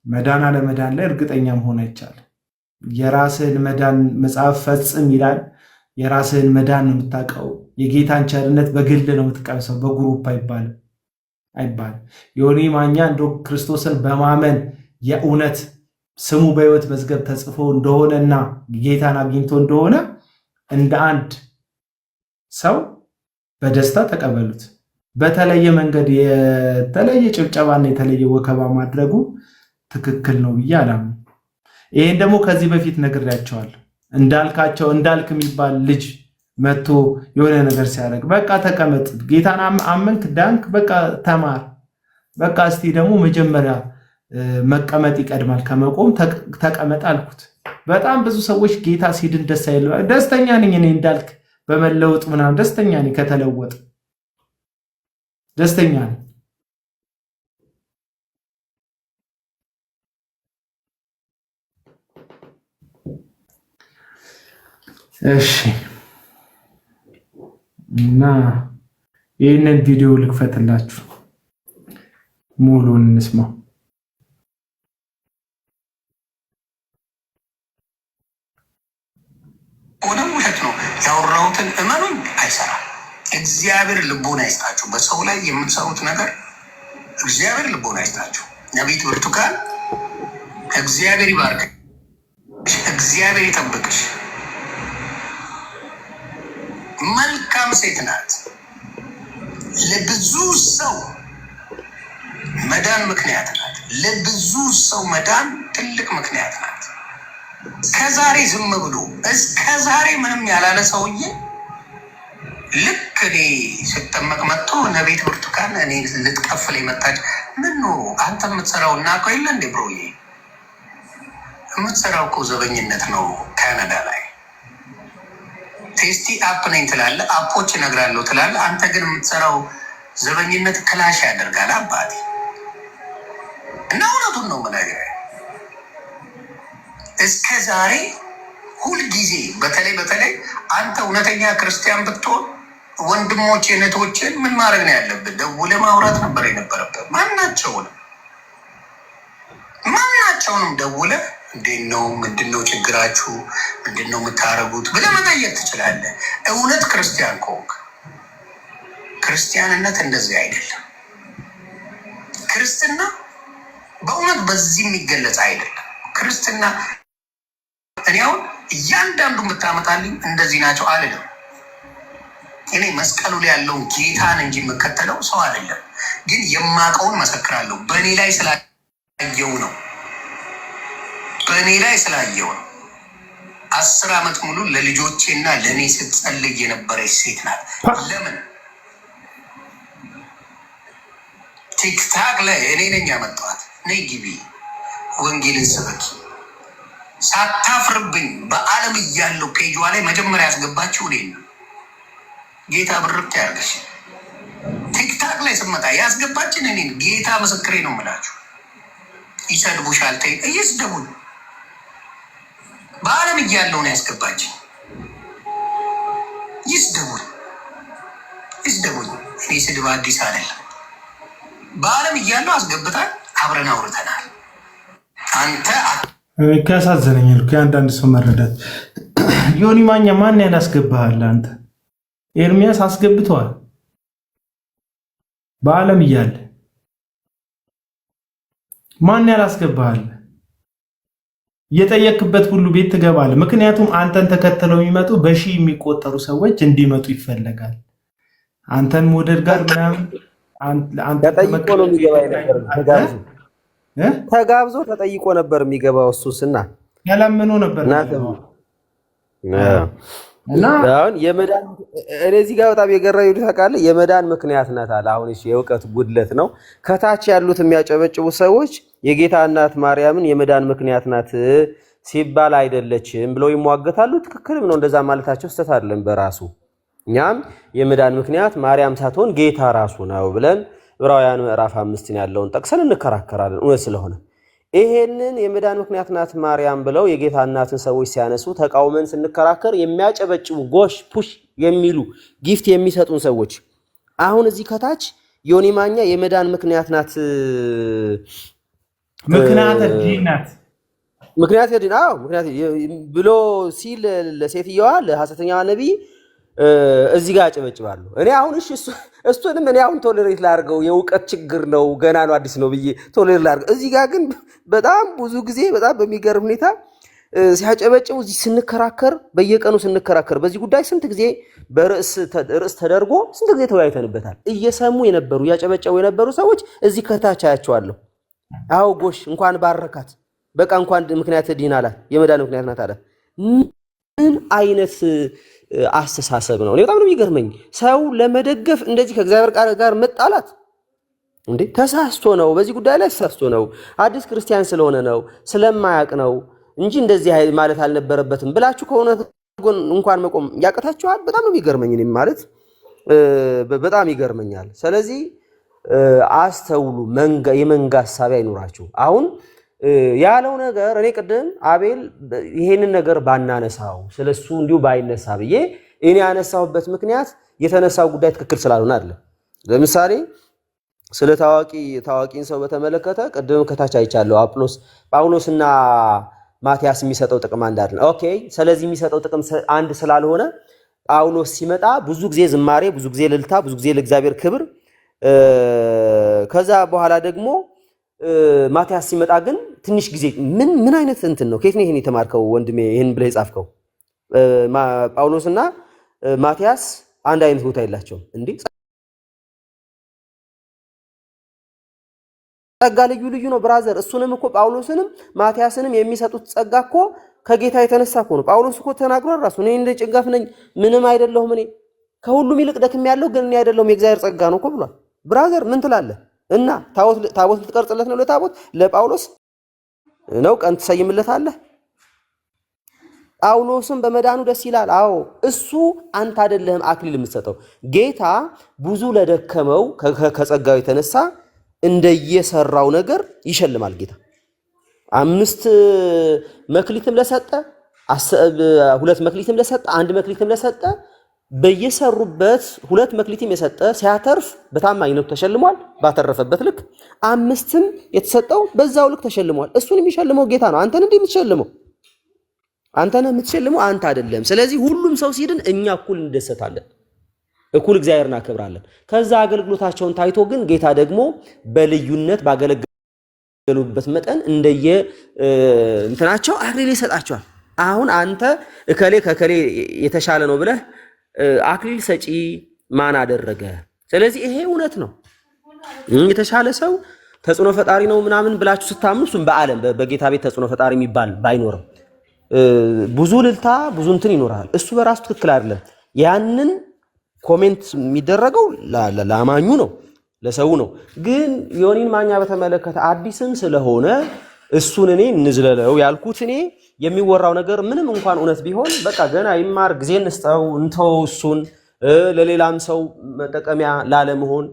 መዳን አለመዳን ላይ እርግጠኛ መሆን አይቻልም። የራስህን መዳን መጽሐፍ ፈጽም ይላል። የራስህን መዳን ነው የምታውቀው። የጌታን ቸርነት በግል ነው የምትቀምሰው፣ በ group አይባልም አይባልም። ዮኒ ማኛ እንደ ክርስቶስን በማመን የእውነት ስሙ በሕይወት መዝገብ ተጽፎ እንደሆነና ጌታን አግኝቶ እንደሆነ እንደ አንድ ሰው በደስታ ተቀበሉት። በተለየ መንገድ የተለየ ጭብጨባና የተለየ ወከባ ማድረጉ ትክክል ነው ብዬ አላምንም። ይሄን ደግሞ ከዚህ በፊት ነግሬያቸዋለሁ። እንዳልካቸው እንዳልክ የሚባል ልጅ መጥቶ የሆነ ነገር ሲያደርግ በቃ ተቀመጥ፣ ጌታን አመንክ፣ ዳንክ፣ በቃ ተማር፣ በቃ እስቲ ደግሞ መጀመሪያ መቀመጥ ይቀድማል ከመቆም፣ ተቀመጥ አልኩት። በጣም ብዙ ሰዎች ጌታ ሲድን ደስ አይለው። ደስተኛ ነኝ እኔ እንዳልክ በመለወጥ ምናምን ደስተኛ ነኝ፣ ከተለወጠ ደስተኛ ነኝ። እሺ፣ እና ይህንን ቪዲዮ ልክፈትላችሁ፣ ሙሉን እንስማው። ሆነም ውሸት ነው ያወራሁትን እመኑኝ፣ አይሰራም። እግዚአብሔር ልቦና ይስጣችሁ። በሰው ላይ የምትሰሩት ነገር እግዚአብሔር ልቦና ይስጣችሁ። ነቢት ብርቱካን እግዚአብሔር ይባርክሽ፣ እግዚአብሔር ይጠብቅሽ። መልካም ሴት ናት። ለብዙ ሰው መዳን ምክንያት ናት። ለብዙ ሰው መዳን ትልቅ ምክንያት ናት። እስከዛሬ ዝም ብሎ፣ እስከ ዛሬ ምንም ያላለ ሰውዬ ልክ እኔ ስጠመቅ መጥቶ ነቤት ብርቱካን እኔ ልትቀፍል የመጣች ምን ነው አንተ የምትሰራው? እናውቀው የለ እንዴ bro ዬ፣ የምትሰራው እኮ ዘበኝነት ነው ካናዳ ላይ። ቴስቲ app ነኝ ትላለህ፣ app ኦች እነግራለሁ ትላለህ። አንተ ግን የምትሰራው ዘበኝነት clash ያደርጋል አባቴ። እና እውነቱን ነው የምነግርህ። እስከ ዛሬ ሁልጊዜ በተለይ በተለይ አንተ እውነተኛ ክርስቲያን ብትሆን ወንድሞች እህቶችን ምን ማድረግ ነው ያለብን? ደውለህ ማውራት ነበር የነበረብህ። ማናቸውንም ማናቸውንም ደውለህ እንዴት ነው፣ ምንድን ነው ችግራችሁ፣ ምንድን ነው የምታደርጉት ብለህ መጠየቅ ትችላለህ። እውነት ክርስቲያን ከሆንክ። ክርስቲያንነት እንደዚህ አይደለም። ክርስትና በእውነት በዚህ የሚገለጽ አይደለም። ክርስትና እኔ አሁን እያንዳንዱ የምታመጣልኝ እንደዚህ ናቸው አልልም። እኔ መስቀሉ ላይ ያለውን ጌታን እንጂ የምከተለው ሰው አይደለም። ግን የማውቀውን መሰክራለሁ። በእኔ ላይ ስላየው ነው። በእኔ ላይ ስላየው ነው። 10 ዓመት ሙሉ ለልጆቼና ለእኔ ስትጸልይ የነበረች ሴት ናት። ለምን TikTok ላይ እኔ ነኝ ያመጣኋት። ነይ ግቢ ወንጌልን ስበኪ ሳታፍርብኝ በዓለም እያለው ፔጇ ላይ መጀመሪያ ያስገባችው እኔን ነው። ጌታ ብርቅ ያርግሽ። TikTok ላይ ስመጣ ያስገባችን እኔን። ጌታ ምስክሬ ነው የምላችሁ። ይሰድቡሻል፣ ተይ እየስደቡኝ በዓለም እያለው ነው ያስገባችን። ይስደቡኝ ይስደቡኝ። እኔ ስድብ አዲስ አይደለም። በዓለም እያለው አስገብታል። አብረን አውርተናል። አንተ ያሳዘነኛል እኮ የአንዳንድ ሰው መረዳት። ዮኒ ማኛ ማን ያላስገባሃል? አንተ ኤርሚያስ አስገብተዋል። በዓለም እያለ ማን ያላስገባሃል? የጠየክበት ሁሉ ቤት ትገባለህ። ምክንያቱም አንተን ተከትለው የሚመጡ በሺህ የሚቆጠሩ ሰዎች እንዲመጡ ይፈለጋል። አንተን መውደድ ጋር ምናምን አንተን ተጠይቆ ነው የሚገባ የነበረው። ተጋብዞ ተጋብዞ ተጠይቆ ነበር የሚገባው እሱስና ያላምኖ ነበር እና የሚገባው እና አሁን የመዳን እኔ እዚህ ጋር በጣም የገረመኝ ታውቃለህ፣ የመዳን ምክንያት ናት አለ። አሁን እሺ የእውቀት ጉድለት ነው። ከታች ያሉት የሚያጨበጭቡ ሰዎች የጌታ እናት ማርያምን የመዳን ምክንያት ናት ሲባል አይደለችም ብለው ይሟገታሉ። ትክክልም ነው። እንደዛ ማለታቸው ስህተት አይደለም በራሱ። እኛም የመዳን ምክንያት ማርያም ሳትሆን ጌታ ራሱ ነው ብለን ዕብራውያን ምዕራፍ 5ን ያለውን ጠቅሰን እንከራከራለን እውነት ስለሆነ። ይሄንን የመዳን ምክንያት ናት ማርያም ብለው የጌታ እናትን ሰዎች ሲያነሱ ተቃውመን ስንከራከር የሚያጨበጭቡ፣ ጎሽ ፑሽ የሚሉ፣ gift የሚሰጡን ሰዎች አሁን እዚህ ከታች ዮኒ ማኛ የመዳን ምክንያት ናት ምክንያተ ድኅነት። ምክንያት ድን፣ አዎ፣ ምክንያት ብሎ ሲል ለሴትየዋ ለሐሰተኛዋ ነቢይ እዚህ ጋር ያጨበጭባሉ። እኔ አሁን እሺ እሱንም እኔ አሁን tolerate ላድርገው፣ የእውቀት ችግር ነው፣ ገና ነው፣ አዲስ ነው ብዬ tolerate ላድርገው። እዚህ ጋር ግን በጣም ብዙ ጊዜ በጣም በሚገርም ሁኔታ ሲያጨበጭቡ እዚህ ስንከራከር፣ በየቀኑ ስንከራከር በዚህ ጉዳይ ስንት ጊዜ በርዕስ ርዕስ ተደርጎ ስንት ጊዜ ተወያይተንበታል። እየሰሙ የነበሩ፣ እያጨበጨቡ የነበሩ ሰዎች እዚህ ከታች አያቸዋለሁ። አዎ ጎሽ፣ እንኳን ባረካት፣ በቃ እንኳን ምክንያት ዲን አላት፣ የመዳን ምክንያት ናት አላት። ምን አይነት አስተሳሰብ ነው? እኔ በጣም ነው የሚገርመኝ። ሰው ለመደገፍ እንደዚህ ከእግዚአብሔር ቃል ጋር መጣላት እንዴ! ተሳስቶ ነው፣ በዚህ ጉዳይ ላይ ተሳስቶ ነው፣ አዲስ ክርስቲያን ስለሆነ ነው፣ ስለማያውቅ ነው እንጂ እንደዚህ ማለት አልነበረበትም ብላችሁ ከእውነት ጎን እንኳን መቆም ያቅታችኋል። በጣም ነው የሚገርመኝ። እኔም ማለት በጣም ይገርመኛል። ስለዚህ አስተውሉ፣ የመንጋ ሀሳቢ አይኑራችሁ። አሁን ያለው ነገር እኔ ቅድም አቤል ይሄንን ነገር ባናነሳው፣ ስለሱ እንዲሁ ባይነሳ ብዬ እኔ ያነሳሁበት ምክንያት የተነሳው ጉዳይ ትክክል ስላልሆነ አይደለም። ለምሳሌ ስለ ታዋቂን ሰው በተመለከተ ቅድም ከታች አይቻለሁ። አጵሎስ ጳውሎስና ማቲያስ የሚሰጠው ጥቅም አንድ አይደለም። Okay፣ ስለዚህ የሚሰጠው ጥቅም አንድ ስላልሆነ ጳውሎስ ሲመጣ ብዙ ጊዜ ዝማሬ፣ ብዙ ጊዜ እልልታ፣ ብዙ ጊዜ ለእግዚአብሔር ክብር፣ ከዛ በኋላ ደግሞ ማቲያስ ሲመጣ ግን ትንሽ ጊዜ። ምን ምን አይነት እንትን ነው? ከየት ነው ይሄን የተማርከው ወንድሜ? ይሄን ብለህ የጻፍከው? ጳውሎስና ማቲያስ አንድ አይነት ቦታ የላቸውም እንዴ? ጸጋ ልዩ ልዩ ነው brother። እሱንም እኮ ጳውሎስንም ማቲያስንም የሚሰጡት ጸጋ እኮ ከጌታ የተነሳ እኮ ነው። ጳውሎስ እኮ ተናግሯል ራሱ፣ እኔ እንደ ጭንጋፍ ነኝ፣ ምንም አይደለሁም፣ እኔ ከሁሉም ይልቅ ደክሜያለሁ፣ ግን እኔ አይደለሁም፣ የእግዚአብሔር ጸጋ ነው እኮ ብሏል። Brother፣ ምን ትላለህ? እና ታቦት ልትቀርጽለት ነው? ለታቦት ለጳውሎስ ነው ቀን ትሰይምለታለህ? ጳውሎስም በመዳኑ ደስ ይላል። አዎ፣ እሱ አንተ አይደለህም አክሊል የምትሰጠው። ጌታ ብዙ ለደከመው ከጸጋው የተነሳ እንደየሰራው ነገር ይሸልማል። ጌታ አምስት መክሊትም ለሰጠ፣ ሁለት መክሊትም ለሰጠ፣ አንድ መክሊትም ለሰጠ፣ በየሰሩበት ሁለት መክሊትም የሰጠ ሲያተርፍ በታማኝነቱ ተሸልሟል፣ ባተረፈበት ልክ። አምስትም የተሰጠው በዛው ልክ ተሸልሟል። እሱን የሚሸልመው ጌታ ነው። አንተን እንዲህ የምትሸልመው አንተ ነህ የምትሸልመው፣ አንተ አይደለም። ስለዚህ ሁሉም ሰው ሲድን እኛ እኩል እንደሰታለን፣ እኩል እግዚአብሔር እናከብራለን። ከዛ አገልግሎታቸውን ታይቶ ግን ጌታ ደግሞ በልዩነት ባገለገሉበት መጠን እንደየ እንትናቸው አክሊል ይሰጣቸዋል። አሁን አንተ እከሌ ከእከሌ የተሻለ ነው ብለህ አክሊል ሰጪ ማን አደረገ? ስለዚህ ይሄ እውነት ነው። የተሻለ ሰው ተጽዕኖ ፈጣሪ ነው ምናምን ብላችሁ ስታምኑ እሱም በዓለም በጌታ ቤት ተጽዕኖ ፈጣሪ የሚባል ባይኖርም ብዙ ልልታ ብዙ እንትን ይኖርሃል። እሱ በራሱ ትክክል አይደለም። ያንን comment የሚደረገው ለአማኙ ነው፣ ለሰው ነው። ግን ዮኒን ማኛ በተመለከተ አዲስም ስለሆነ እሱን እኔ እንዝለለው ያልኩት እኔ የሚወራው ነገር ምንም እንኳን እውነት ቢሆን በቃ ገና ይማር፣ ጊዜ እንስጠው፣ እንተው እሱን ለሌላም ሰው መጠቀሚያ ላለመሆን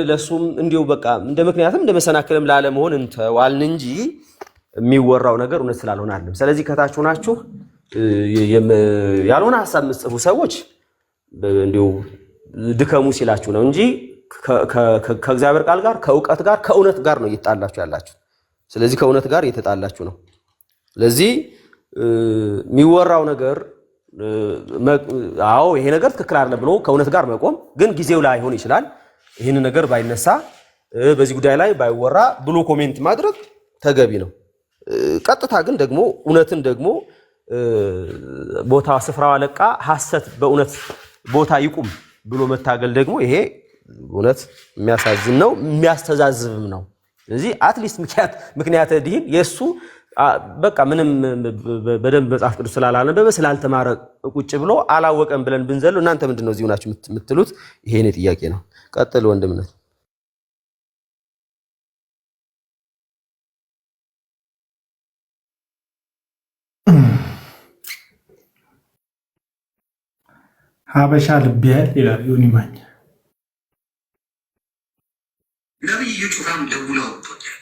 ለሱም እንዲሁ በቃ እንደ ምክንያትም እንደ መሰናክልም ላለመሆን እንተው አልን እንጂ የሚወራው ነገር እውነት ስላልሆነ አይደለም። ስለዚህ ከታች ሆናችሁ ያልሆነ ሀሳብ የምትጽፉ ሰዎች እንዲሁ ድከሙ ሲላችሁ ነው እንጂ ከእግዚአብሔር ቃል ጋር ከእውቀት ጋር ከእውነት ጋር ነው እየተጣላችሁ ያላችሁ። ስለዚህ ከእውነት ጋር እየተጣላችሁ ነው። ስለዚህ የሚወራው ነገር አዎ ይሄ ነገር ትክክል አይደለም ብሎ ከእውነት ጋር መቆም ግን ጊዜው ላይሆን ይችላል። ይህን ነገር ባይነሳ በዚህ ጉዳይ ላይ ባይወራ ብሎ comment ማድረግ ተገቢ ነው። ቀጥታ ግን ደግሞ እውነትን ደግሞ ቦታ ስፍራዋ ለቃ ሐሰት በእውነት ቦታ ይቁም ብሎ መታገል ደግሞ ይሄ እውነት የሚያሳዝን ነው፣ የሚያስተዛዝብም ነው። ስለዚህ at least ምክንያተ ድሂን የእሱ በቃ ምንም በደንብ መጽሐፍ ቅዱስ ስላላነበበ ስላልተማረ ቁጭ ብሎ አላወቀም ብለን ብንዘለው እናንተ ምንድን ነው እዚሁ ናችሁ የምትሉት? ይሄ እኔ ጥያቄ ነው። ቀጥል ወንድምነት። ሀበሻ ልብ ያህል ይላል ዮኒ ማኛ። ነብይ ጩፋም ደውሎ አውጥቶኛል።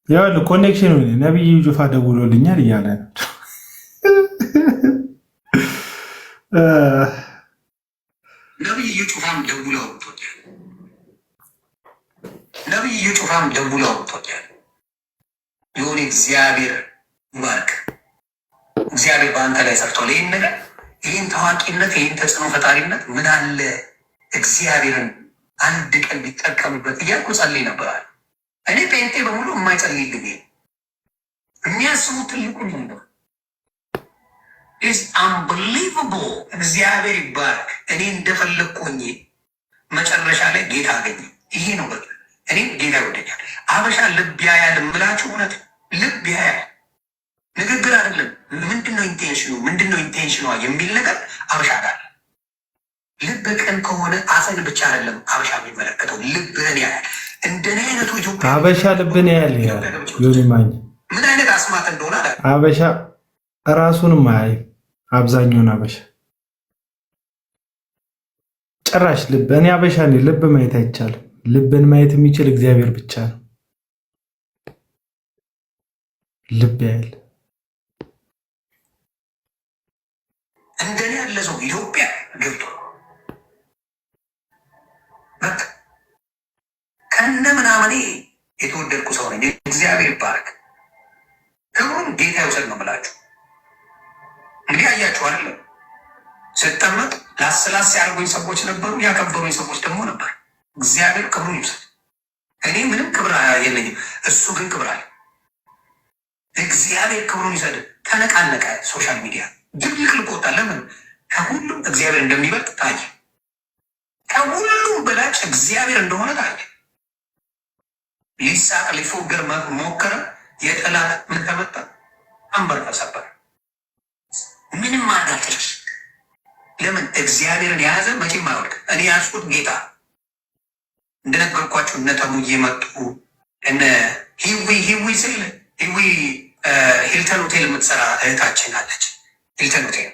ይኸውልህ connection ነብይ ጩፋ ደውሎልኛል እያለ ነው። ነብይ ጩፋም ደውሎ አውጥቶኛል። ነብይ ጩፋም ደውሎ አውጥቶኛል። የሆነ እግዚአብሔር ይባርክ። እግዚአብሔር በአንተ ላይ ሰርቷል። ይህን ነገር ይህን ታዋቂነት ይህን ተጽዕኖ ፈጣሪነት ምን አለ እግዚአብሔርን አንድ ቀን ቢጠቀምበት እያልኩ ጸልይ ነበራል። እኔ ጴንጤ በሙሉ የማይጸልይልኝ የሚያስቡት ትልቁ ነው። It's unbelievable። እግዚአብሔር ይባረክ። እኔ እንደፈለግኩ ሆኜ መጨረሻ ላይ ጌታ አገኘ። ይሄ ነው በቃ። እኔም ጌታ ይወደኛል። አበሻ ልብ ያያል የምላችሁ እውነት ልብ ያያል። ንግግር አይደለም። ምንድነው intention ኑ፣ ምንድነው intention ኗ የሚል ነገር አበሻ ጋር ልብ ቅን ከሆነ አፍን ብቻ አይደለም አበሻ የሚመለከተው ልብህን ያያል። እንደኔ አይነቱ ኢትዮጵያ አበሻ ልብን ያያል ይላል ዮኒ ማኛ። ምን አይነት አስማት እንደሆነ አላውቅም። አበሻ ራሱንም አያይም። አብዛኛውን አበሻ ጭራሽ ልብ እኔ አበሻ ነኝ፣ ልብ ማየት አይቻልም። ልብን ማየት የሚችል እግዚአብሔር ብቻ ነው። ልብ ያያል። እንደኔ ያለ ሰው ኢትዮጵያ ገብቶ በቃ ከነ ምናምኔ የተወደድኩ ሰው ነኝ። እግዚአብሔር ይባረክ፣ ክብሩን ጌታ ይውሰድ ነው የምላችሁ። እንግዲህ አያችሁ አይደለም፣ ስጠመቅ ላስላስ ያደርጉኝ ሰዎች ነበሩ፣ ያከበሩኝ ሰዎች ደግሞ ነበር። እግዚአብሔር ክብሩን ይውሰድ። እኔ ምንም ክብር የለኝም፣ እሱ ግን ክብር አለ። እግዚአብሔር ክብሩን ይውሰድ። ተነቃነቀ፣ social media ድብልቅልቅ ወጣ። ለምን? ከሁሉም እግዚአብሔር እንደሚበልጥ ታየ። ከሁሉም በላጭ እግዚአብሔር እንደሆነ ታየ። ሊሳቅ ሊፎገር ሞከረ። የጠላት ምን ተመጣ? አንበር ተሰበረ። ምንም ማድረግ አልቻለም። ለምን? እግዚአብሔርን የያዘ መቼም አይወድቅ። እኔ ያዝኩት ጌታ እንደነገርኳቸው እነ ተሙዬ መጡ። እነ ሂዊ ሂዊ ስል ሂዊ ሂልተን ሆቴል የምትሰራ እህታችን አለች። ሂልተን ሆቴል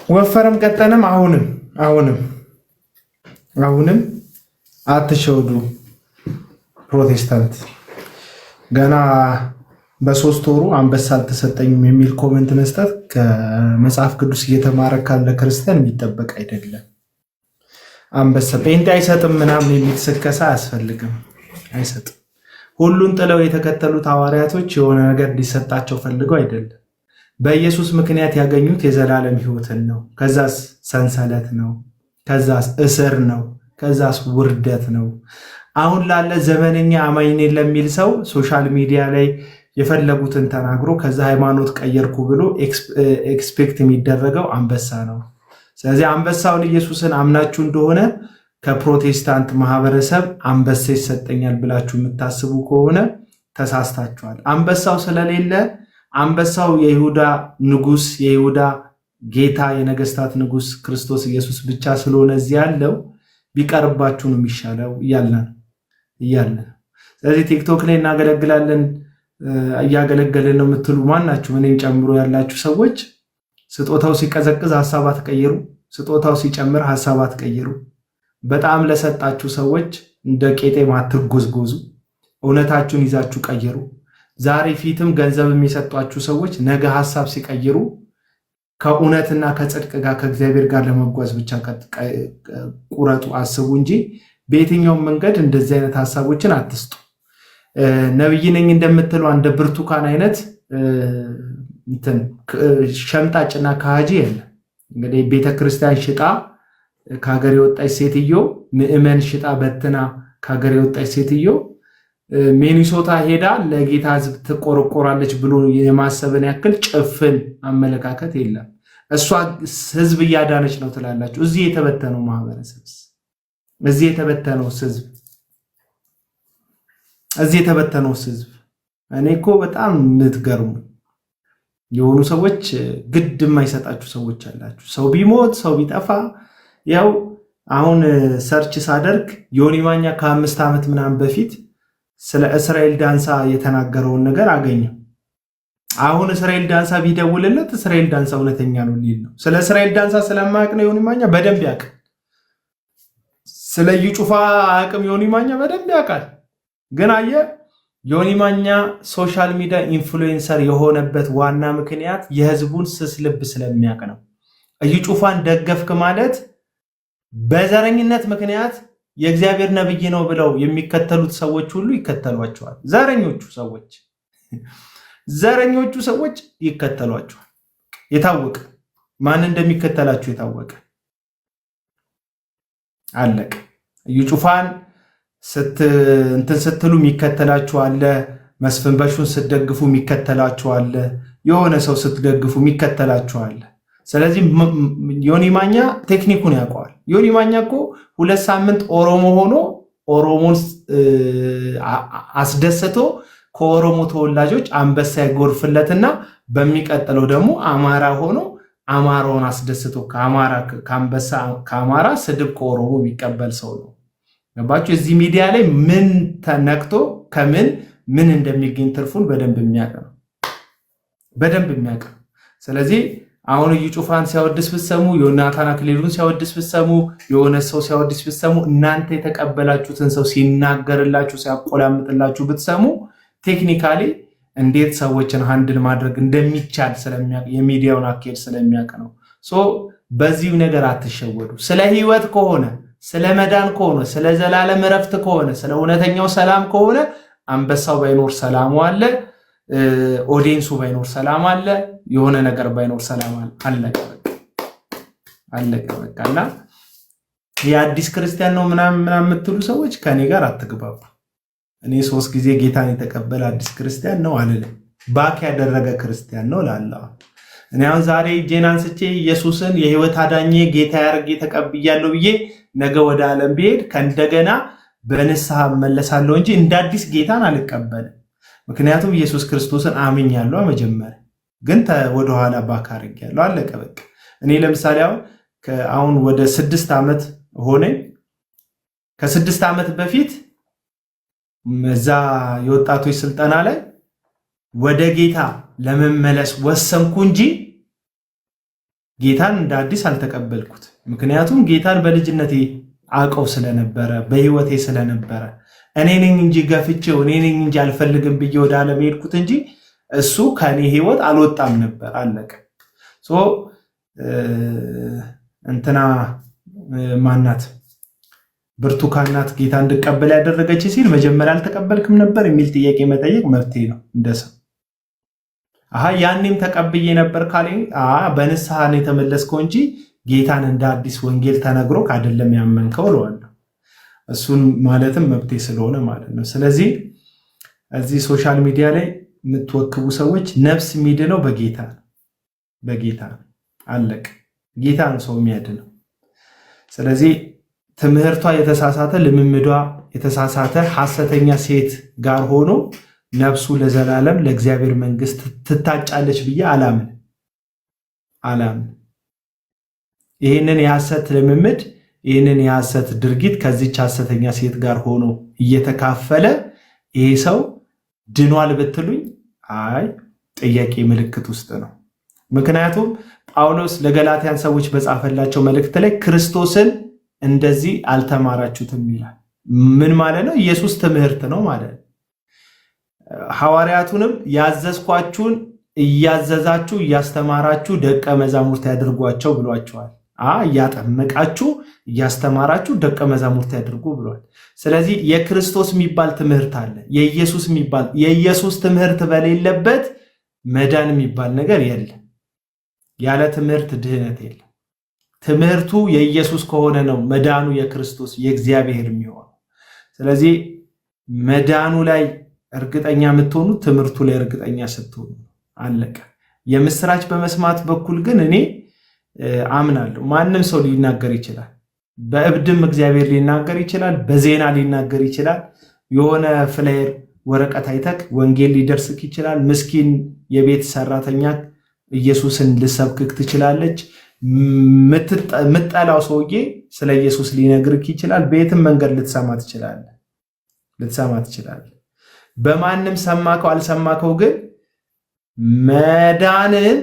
ወፈረም ቀጠንም አሁንም አሁንም አሁንም አትሸውዱ ፕሮቴስታንት። ገና በ3 ወሩ አንበሳ አልተሰጠኝም የሚል comment መስጠት ከመጽሐፍ ቅዱስ እየተማረ ካለ ክርስቲያን የሚጠበቅ አይደለም። አንበሳ ጴንጤ አይሰጥም ምናምን የሚል ስከሳ አያስፈልግም። አይሰጥም። ሁሉን ጥለው የተከተሉት ሐዋርያቶች የሆነ ነገር እንዲሰጣቸው ፈልገው አይደለም። በኢየሱስ ምክንያት ያገኙት የዘላለም ሕይወትን ነው። ከዛስ ሰንሰለት ነው። ከዛስ እስር ነው። ከዛስ ውርደት ነው። አሁን ላለ ዘመነኛ አማኝ ነኝ ለሚል ሰው social media ላይ የፈለጉትን ተናግሮ ከዛ ሃይማኖት ቀየርኩ ብሎ expect የሚደረገው አንበሳ ነው። ስለዚህ አንበሳውን ኢየሱስን አምናችሁ እንደሆነ ከፕሮቴስታንት ማህበረሰብ አንበሳ ይሰጠኛል ብላችሁ የምታስቡ ከሆነ ተሳስታችኋል። አንበሳው ስለሌለ፣ አንበሳው የይሁዳ ንጉስ፣ የይሁዳ ጌታ፣ የነገስታት ንጉስ ክርስቶስ ኢየሱስ ብቻ ስለሆነ እዚህ ያለው፣ ቢቀርባችሁ ነው የሚሻለው እያልን ነው። ስለዚህ ቲክቶክ ላይ እናገለግላለን፣ እያገለገልን ነው የምትሉ ማናችሁ እኔን ጨምሮ ያላችሁ ሰዎች፣ ስጦታው ሲቀዘቅዝ ሀሳብ አትቀይሩ። ስጦታው ሲጨምር ሀሳብ አትቀይሩ። በጣም ለሰጣችሁ ሰዎች እንደ ቄጤማ አትጎዝጎዙ። እውነታችሁን ይዛችሁ ቀይሩ። ዛሬ ፊትም ገንዘብ የሚሰጧችሁ ሰዎች ነገ ሀሳብ ሲቀይሩ ከእውነትና ከጽድቅ ጋር፣ ከእግዚአብሔር ጋር ለመጓዝ ብቻ ቁረጡ፣ አስቡ እንጂ በየትኛውም መንገድ እንደዚህ አይነት ሀሳቦችን አትስጡ። ነብይ ነኝ እንደምትለው እንደ ብርቱካን አይነት እንትን ሸምጣጭና ከሃጂ የለም። እንግዲህ ቤተክርስቲያን ሽጣ ከሀገር የወጣች ሴትዮ፣ ምዕመን ሽጣ በትና ከሀገር የወጣች ሴትዮ ሚኒሶታ ሄዳ ለጌታ ሕዝብ ትቆረቆራለች ብሎ የማሰብን ያክል ጭፍን አመለካከት የለም። እሷ ሕዝብ እያዳነች ነው ትላላችሁ። እዚህ የተበተነው ማህበረሰብስ? እዚህ የተበተነው ሕዝብ፣ እዚህ የተበተነው ሕዝብ? እኔ እኮ በጣም የምትገርሙ የሆኑ ሰዎች፣ ግድ የማይሰጣችሁ ሰዎች አላችሁ። ሰው ቢሞት፣ ሰው ቢጠፋ፣ ያው አሁን search ሳደርግ ዮኒ ማኛ ከ5 ዓመት ምናምን በፊት ስለ እስራኤል ዳንሳ የተናገረውን ነገር አገኘው። አሁን እስራኤል ዳንሳ ቢደውልለት እስራኤል ዳንሳ እውነተኛ ነው ሊል ነው። ስለ እስራኤል ዳንሳ ስለማያውቅ ነው? ዮኒ ማኛ በደንብ ያውቃል። ስለ እዩ ጩፋ አቅም ዮኒ ማኛ በደንብ ያውቃል። ግን አየህ፣ ዮኒ ማኛ social media influencer የሆነበት ዋና ምክንያት የህዝቡን ስስ ልብ ስለሚያውቅ ነው። እዩ ጩፋን ደገፍክ ማለት በዘረኝነት ምክንያት የእግዚአብሔር ነብይ ነው ብለው የሚከተሉት ሰዎች ሁሉ ይከተሏቸዋል። ዘረኞቹ ሰዎች ይከተሏቸዋል። የታወቀ፣ ማን እንደሚከተላቸው የታወቀ፣ አለቀ። እዩ ጩፋን እንትን ስትሉ የሚከተላችሁ አለ። መስፍን በሹን ስትደግፉ የሚከተላችሁ አለ። የሆነ ሰው ስትደግፉ የሚከተላችሁ አለ። ስለዚህ ዮኒ ማኛ ቴክኒኩን ያውቀዋል። ዮኒ ማኛ እኮ 2 ሳምንት ኦሮሞ ሆኖ ኦሮሞን አስደስቶ ከኦሮሞ ተወላጆች አንበሳ ይጎርፍለትና በሚቀጥለው ደግሞ አማራ ሆኖ አማራውን አስደስቶ ከአንበሳ ከአማራ፣ ስድብ ከኦሮሞ የሚቀበል ሰው ነው። ገባችሁ? እዚህ ሚዲያ ላይ ምን ተነክቶ ከምን ምን እንደሚገኝ ትርፉን በደንብ የሚያውቅ ነው። በደንብ የሚያውቅ ነው። ስለዚህ አሁን እዩ ጩፋን ሲያወድስ ብትሰሙ፣ ዮናታን አክሊሉን ሲያወድስ ብትሰሙ፣ የሆነ ሰው ሲያወድስ ብትሰሙ፣ እናንተ የተቀበላችሁትን ሰው ሲናገርላችሁ፣ ሲያቆላምጥላችሁ ብትሰሙ፣ technically እንዴት ሰዎችን handle ማድረግ እንደሚቻል ስለሚያውቅ፣ የሚዲያውን አካሄድ ስለሚያውቅ ነው። So በዚሁ ነገር አትሸወዱ። ስለ ህይወት ከሆነ፣ ስለ መዳን ከሆነ፣ ስለ ዘላለም እረፍት ከሆነ፣ ስለ እውነተኛው ሰላም ከሆነ አንበሳው ባይኖር ሰላሙ አለ። Audience ኡ ባይኖር ሰላም አለ። የሆነ ነገር ባይኖር ሰላም አለ። አለቀ በቃ፣ አለቀ በቃ። እና የአዲስ ክርስቲያን ነው ምናምን ምናምን የምትሉ ሰዎች ከእኔ ጋር አትግባቡ። እኔ ሶስት ጊዜ ጌታን የተቀበለ አዲስ ክርስቲያን ነው አልልም። Back ያደረገ ክርስቲያን ነው እላለሁ። እኔ አሁን ዛሬ እጄን አንስቼ ኢየሱስን የህይወት አዳኜ፣ ጌታ አድርጌ ተቀብያለሁ ብዬ ነገ ወደ ዓለም ብሄድ ከእንደገና በንስሐ እመለሳለሁ እንጂ እንደ አዲስ ጌታን አልቀበልም። ምክንያቱም ኢየሱስ ክርስቶስን አምኛለሁ መጀመሪያ፣ ግን ወደኋላ back አድርጌያለሁ። አለቀ በቃ። እኔ ለምሳሌ አሁን ወደ 6 ዓመት ሆነኝ። ከ6 ዓመት በፊት እዛ የወጣቶች ስልጠና ላይ ወደ ጌታ ለመመለስ ወሰንኩ እንጂ ጌታን እንደ አዲስ አልተቀበልኩት። ምክንያቱም ጌታን በልጅነቴ አውቀው ስለነበረ፣ በህይወቴ ስለነበረ፣ እኔ ነኝ እንጂ ገፍቼው፣ እኔ ነኝ እንጂ አልፈልግም ብዬ ወደ ዓለም ሄድኩት እንጂ እሱ ከኔ ህይወት አልወጣም ነበር። አለቀ። So እንትና ማናት፣ ብርቱካን ናት ጌታ እንድቀበል ያደረገች ሲል መጀመሪያ አልተቀበልክም ነበር የሚል ጥያቄ መጠየቅ መብቴ ነው እንደ ሰው። አሀ ያኔም ተቀብዬ ነበር ካለኝ በንስሐ ነው የተመለስከው እንጂ ጌታን እንደ አዲስ ወንጌል ተነግሮ አይደለም ያመንከው እለዋለሁ። እሱን ማለትም መብቴ ስለሆነ ማለት ነው። ስለዚህ እዚህ social media ላይ የምትወክቡ ሰዎች ነፍስ የሚድነው በጌታ ነው፣ በጌታ ነው። አለቀ። ጌታ ነው ሰው የሚያድነው። ስለዚህ ትምህርቷ የተሳሳተ፣ ልምምዷ የተሳሳተ ሐሰተኛ ሴት ጋር ሆኖ ነፍሱ ለዘላለም ለእግዚአብሔር መንግስት ትታጫለች ብዬ አላምን አላምን። ይህንን የሐሰት ልምምድ፣ ይህንን የሐሰት ድርጊት ከዚች ሐሰተኛ ሴት ጋር ሆኖ እየተካፈለ ይሄ ሰው ድኗል ብትሉኝ አይ ጥያቄ ምልክት ውስጥ ነው። ምክንያቱም ጳውሎስ ለገላትያን ሰዎች በጻፈላቸው መልእክት ላይ ክርስቶስን እንደዚህ አልተማራችሁትም ይላል። ምን ማለት ነው? ኢየሱስ ትምህርት ነው ማለት ነው። ሐዋርያቱንም ያዘዝኳችሁን እያዘዛችሁ እያስተማራችሁ ደቀ መዛሙርት ያድርጓቸው ብሏቸዋል። እያጠመቃችሁ እያስተማራችሁ ደቀ መዛሙርት ያድርጉ ብሏል። ስለዚህ የክርስቶስ የሚባል ትምህርት አለ። የኢየሱስ የሚባል፣ የኢየሱስ ትምህርት በሌለበት መዳን የሚባል ነገር የለም። ያለ ትምህርት ድህነት የለም። ትምህርቱ የኢየሱስ ከሆነ ነው መዳኑ የክርስቶስ የእግዚአብሔር የሚሆነው። ስለዚህ መዳኑ ላይ እርግጠኛ የምትሆኑት ትምህርቱ ላይ እርግጠኛ ስትሆኑ፣ አለቀ። የምስራች በመስማት በኩል ግን እኔ አምናለሁ። ማንም ሰው ሊናገር ይችላል። በእብድም እግዚአብሔር ሊናገር ይችላል። በዜና ሊናገር ይችላል። የሆነ flyer ወረቀት አይተክ ወንጌል ሊደርስክ ይችላል። ምስኪን የቤት ሰራተኛ ኢየሱስን ልሰብክክ ትችላለች። ምጠላው ሰውዬ ስለ ኢየሱስ ሊነግርክ ይችላል። በየትም መንገድ ልትሰማ ትችላለህ ልትሰማ ትችላለህ። በማንም ሰማከው አልሰማከው ግን መዳንን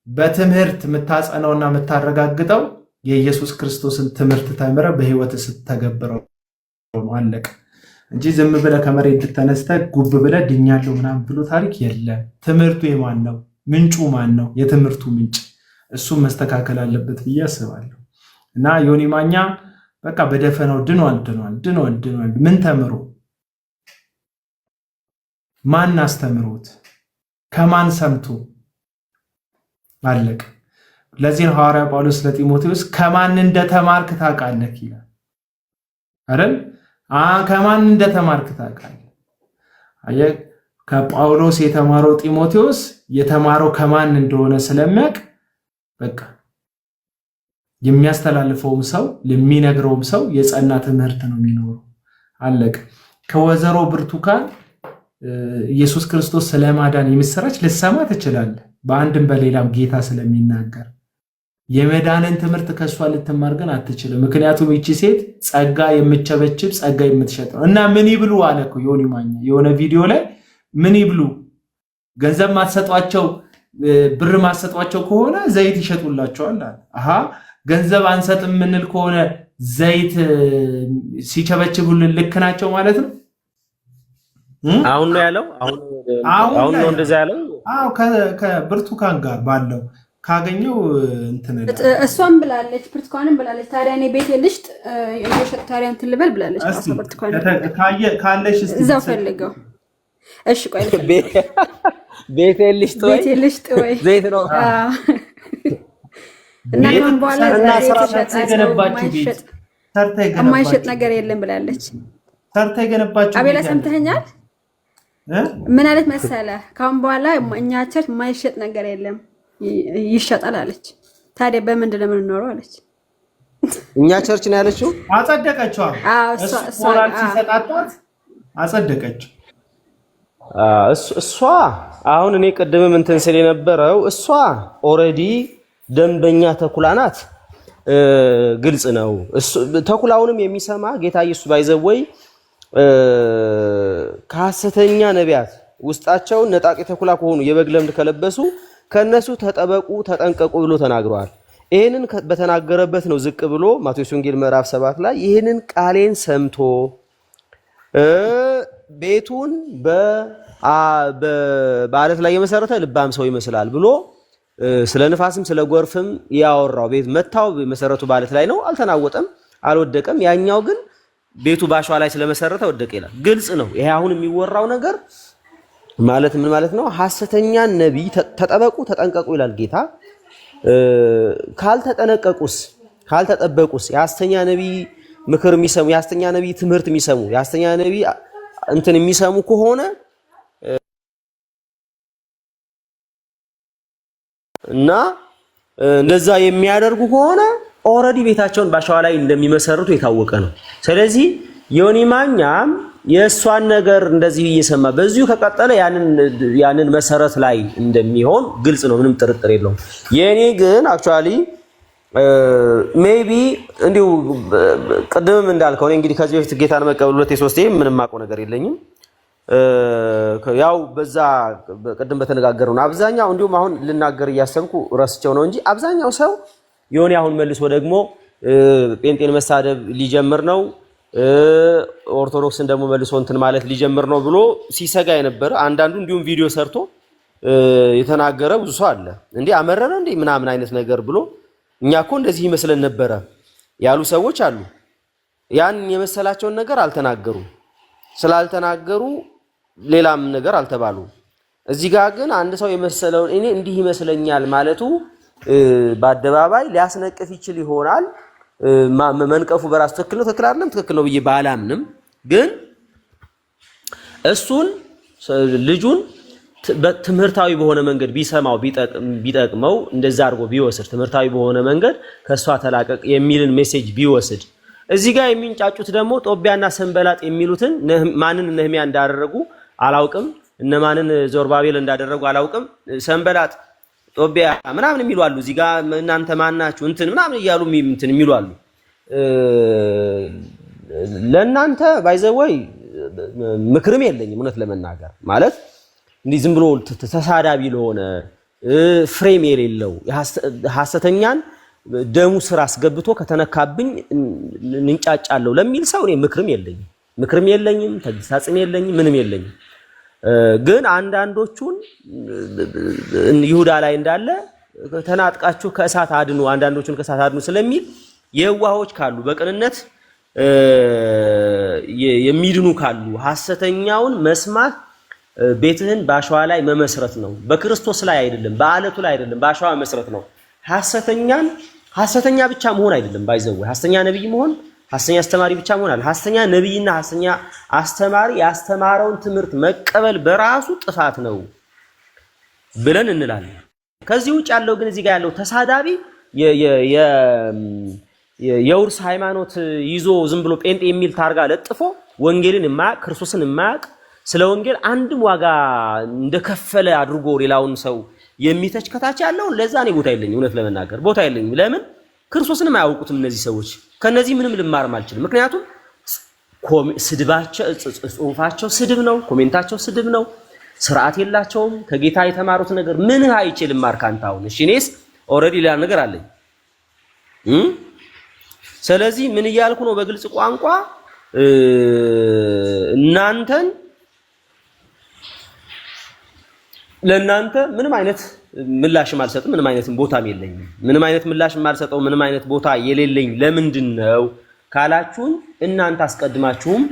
በትምህርት የምታጸናውና የምታረጋግጠው የኢየሱስ ክርስቶስን ትምህርት ተምረህ በህይወት ስትተገብረው ነው። አለቀ። እንጂ ዝም ብለህ ከመሬት ተነስተህ ጉብ ብለህ ድኛለሁ ምናምን ብሎ ታሪክ የለም። ትምህርቱ የማን ነው? ምንጩ ማን ነው? የትምህርቱ ምንጭ እሱም መስተካከል አለበት ብዬ አስባለሁ። እና ዮኒ ማኛ በቃ በደፈናው ድኗል፣ ድኗል፣ ድኗል፣ ድኗል። ምን ተምሮ? ማን አስተምሮት? ከማን ሰምቶ? አለቀ። ለዚህ ነው ሐዋርያ ጳውሎስ ለጢሞቴዎስ ከማን እንደተማርክ ታውቃለህ ይላል አይደል? ከማን እንደተማርክ ታውቃለህ። አየህ፣ ከጳውሎስ የተማረው ጢሞቴዎስ የተማረው ከማን እንደሆነ ስለሚያውቅ በቃ የሚያስተላልፈውም ሰው የሚነግረውም ሰው የጸና ትምህርት ነው የሚኖረው። አለቀ። ከወይዘሮ ብርቱካን ኢየሱስ ክርስቶስ ስለማዳን የምስራች ልሰማ ትችላለህ፣ በአንድም በሌላም ጌታ ስለሚናገር። የመዳንን ትምህርት ከእሷ ልትማር ግን አትችልም። ምክንያቱም ይቺ ሴት ጸጋ የምትቸበችብ፣ ጸጋ የምትሸጥ ነው። እና ምን ይብሉ አለ እኮ ዮኒ ማኛ የሆነ ቪዲዮ ላይ። ምን ይብሉ? ገንዘብ ማትሰጧቸው፣ ብር ማትሰጧቸው ከሆነ ዘይት ይሸጡላቸዋል አለ። አሃ፣ ገንዘብ አንሰጥም የምንል ከሆነ ዘይት ሲቸበችቡልን ልክ ናቸው ማለት ነው። አሁን ነው ያለው። አሁን አሁን ነው እንደዛ ያለው። አዎ፣ ከብርቱካን ጋር ባለው ካገኘው እንትን እሷም ብላለች፣ ብርቱካንም ብላለች። ታዲያ እኔ ቤት ልሽጥ እየሸጥ ታዲያ እንትን ልበል ብላለች። ብርቱካን ካለሽ እዛው ፈልገው። እሺ ቆይ። ቤት ልሽጥ ወይ ቤት ልሽጥ ወይ ዘይት ነው። እና ከአሁን በኋላ የማይሸጥ ነገር የለም ብላለች። ሰርታ የገነባችው አቤላ ሰምተኸኛል? ምን አለች መሰለህ? ከአሁን በኋላ እኛ church የማይሸጥ ነገር የለም፣ ይሸጣል አለች። ታዲያ በምንድን ነው የምንኖረው አለች። እኛ church ነው ያለችው። አጸደቀችዋ። ሞራል ሲሰጣጣት አጸደቀችው። እሷ አሁን እኔ ቅድምም እንትን ስል የነበረው እሷ already ደንበኛ ተኩላ ናት። ግልጽ ነው። ተኩላውንም የሚሰማ ጌታ ኢየሱስ by the way ከሐሰተኛ ነቢያት ውስጣቸውን ነጣቂ ተኩላ ከሆኑ፣ የበግ ለምድ ከለበሱ ከነሱ ተጠበቁ፣ ተጠንቀቁ ብሎ ተናግረዋል። ይህንን በተናገረበት ነው ዝቅ ብሎ ማቴዎስ ወንጌል ምዕራፍ 7 ላይ ይህንን ቃሌን ሰምቶ ቤቱን በአለት ላይ የመሰረተ ልባም ሰው ይመስላል ብሎ ስለ ንፋስም ስለ ጎርፍም ያወራው ቤት መታው፣ መሰረቱ በአለት ላይ ነው፣ አልተናወጠም፣ አልወደቀም። ያኛው ግን ቤቱ ባሸዋ ላይ ስለመሰረተ ወደቀ ይላል። ግልጽ ነው። ይሄ አሁን የሚወራው ነገር ማለት ምን ማለት ነው? ሐሰተኛ ነቢይ ተጠበቁ፣ ተጠንቀቁ ይላል ጌታ። ካልተጠነቀቁስ፣ ካልተጠበቁስ፣ የሐሰተኛ ነቢይ ምክር የሚሰሙ፣ የሐሰተኛ ነቢይ ትምህርት የሚሰሙ፣ የሐሰተኛ ነቢይ እንትን የሚሰሙ ከሆነ እና እንደዛ የሚያደርጉ ከሆነ already ቤታቸውን በአሸዋ ላይ እንደሚመሰርቱ የታወቀ ነው። ስለዚህ ዮኒ ማኛም የእሷን ነገር እንደዚህ እየሰማ በዚሁ ከቀጠለ ያንን መሰረት ላይ እንደሚሆን ግልጽ ነው፣ ምንም ጥርጥር የለውም። የእኔ ግን actually maybe እንዲሁ ቅድምም እንዳልከው እኔ እንግዲህ ከዚህ በፊት ጌታን መቀበል ሁለቴ ሶስቴ ምንም የማውቀው ነገር የለኝም። ያው በዛ ቅድም በተነጋገርነው ነው። አብዛኛው እንዲሁም አሁን ልናገር እያሰብኩ ረስቸው ነው እንጂ አብዛኛው ሰው የሆነ አሁን መልሶ ደግሞ ጴንጤን መሳደብ ሊጀምር ነው፣ ኦርቶዶክስን ደግሞ መልሶ እንትን ማለት ሊጀምር ነው ብሎ ሲሰጋ የነበረ፣ አንዳንዱ እንዲሁም ቪዲዮ ሰርቶ የተናገረ ብዙ ሰው አለ። እንዲህ አመረረ እንዲህ ምናምን አይነት ነገር ብሎ እኛ እኮ እንደዚህ ይመስለን ነበረ ያሉ ሰዎች አሉ። ያን የመሰላቸውን ነገር አልተናገሩም። ስላልተናገሩ ሌላም ነገር አልተባሉ። እዚህ ጋር ግን አንድ ሰው የመሰለውን እኔ እንዲህ ይመስለኛል ማለቱ በአደባባይ ሊያስነቅፍ ይችል ይሆናል። መንቀፉ በራሱ ትክክል ነው፣ ትክክል አይደለም፣ ትክክል ነው ብዬ ባላምንም ግን እሱን ልጁን ትምህርታዊ በሆነ መንገድ ቢሰማው ቢጠቅመው፣ እንደዛ አድርጎ ቢወስድ፣ ትምህርታዊ በሆነ መንገድ ከእሷ ተላቀቅ የሚልን message ቢወስድ፣ እዚህ ጋር የሚንጫጩት ደግሞ ጦቢያና ሰንበላጥ የሚሉትን ማንን ነህሚያ እንዳደረጉ አላውቅም፣ እነማንን ዞርባቤል እንዳደረጉ አላውቅም። ሰንበላጥ፣ ጦቢያ ምናምን የሚሉ አሉ። እዚህ ጋር እናንተ ማናችሁ እንትን ምናምን እያሉ እንትን የሚሉ አሉ። ለእናንተ by the way ምክርም የለኝም፣ እውነት ለመናገር። ማለት እንዲህ ዝም ብሎ ተሳዳቢ ለሆነ፣ frame የሌለው፣ ሐሰተኛን ደሙ ስር አስገብቶ ከተነካብኝ እንጫጫለሁ ለሚል ሰው እኔ ምክርም የለኝም፣ ምክርም የለኝም፣ ተግሳጽም የለኝም፣ ምንም የለኝም። ግን አንዳንዶቹን ይሁዳ ላይ እንዳለ ተናጥቃችሁ ከእሳት አድኑ፣ አንዳንዶቹን ከእሳት አድኑ ስለሚል የዋሆች ካሉ፣ በቅንነት የሚድኑ ካሉ ሐሰተኛውን መስማት ቤትህን በአሸዋ ላይ መመስረት ነው። በክርስቶስ ላይ አይደለም፣ በአለቱ ላይ አይደለም፣ በአሸዋ መመስረት ነው። ሐሰተኛን ሐሰተኛ ብቻ መሆን አይደለም፣ by the way ሐሰተኛ ነብይ መሆን፣ ሐሰተኛ አስተማሪ ብቻ መሆን አለ። ሐሰተኛ ነብይና ሐሰተኛ አስተማሪ ያስተማረውን ትምህርት መቀበል በራሱ ጥፋት ነው ብለን እንላለን። ከዚህ ውጭ ያለው ግን እዚህ ጋር ያለው ተሳዳቢ የውርስ ሃይማኖት ይዞ ዝም ብሎ ጴንጤ የሚል ታርጋ ለጥፎ ወንጌልን የማያውቅ፣ ክርስቶስን የማያውቅ፣ ስለ ወንጌል አንድም ዋጋ እንደከፈለ አድርጎ ሌላውን ሰው የሚተች ከታች ያለውን ለዛ እኔ ቦታ የለኝም። እውነት ለመናገር ቦታ የለኝም። ለምን? ክርስቶስንም አያውቁትም እነዚህ ሰዎች። ከነዚህ ምንም ልማርም አልችልም። ምክንያቱም ስድባቸው፣ ጽሁፋቸው ስድብ ነው፣ comment ኣቸው ስድብ ነው፣ ስርዓት የላቸውም። ከጌታ የተማሩት ነገር ምን አይችልም ማርካንታ አሁን እሺ፣ እኔስ already ሌላ ነገር አለኝ። ስለዚህ ምን እያልኩ ነው? በግልጽ ቋንቋ እናንተን ለእናንተ ምንም አይነት ምላሽም አልሰጥም፣ ምንም አይነት ቦታም የለኝም። ምንም አይነት ምላሽ የማልሰጠው፣ ምንም አይነት ቦታ የሌለኝ ለምንድን ነው ካላችሁኝ፣ እናንተ አስቀድማችሁም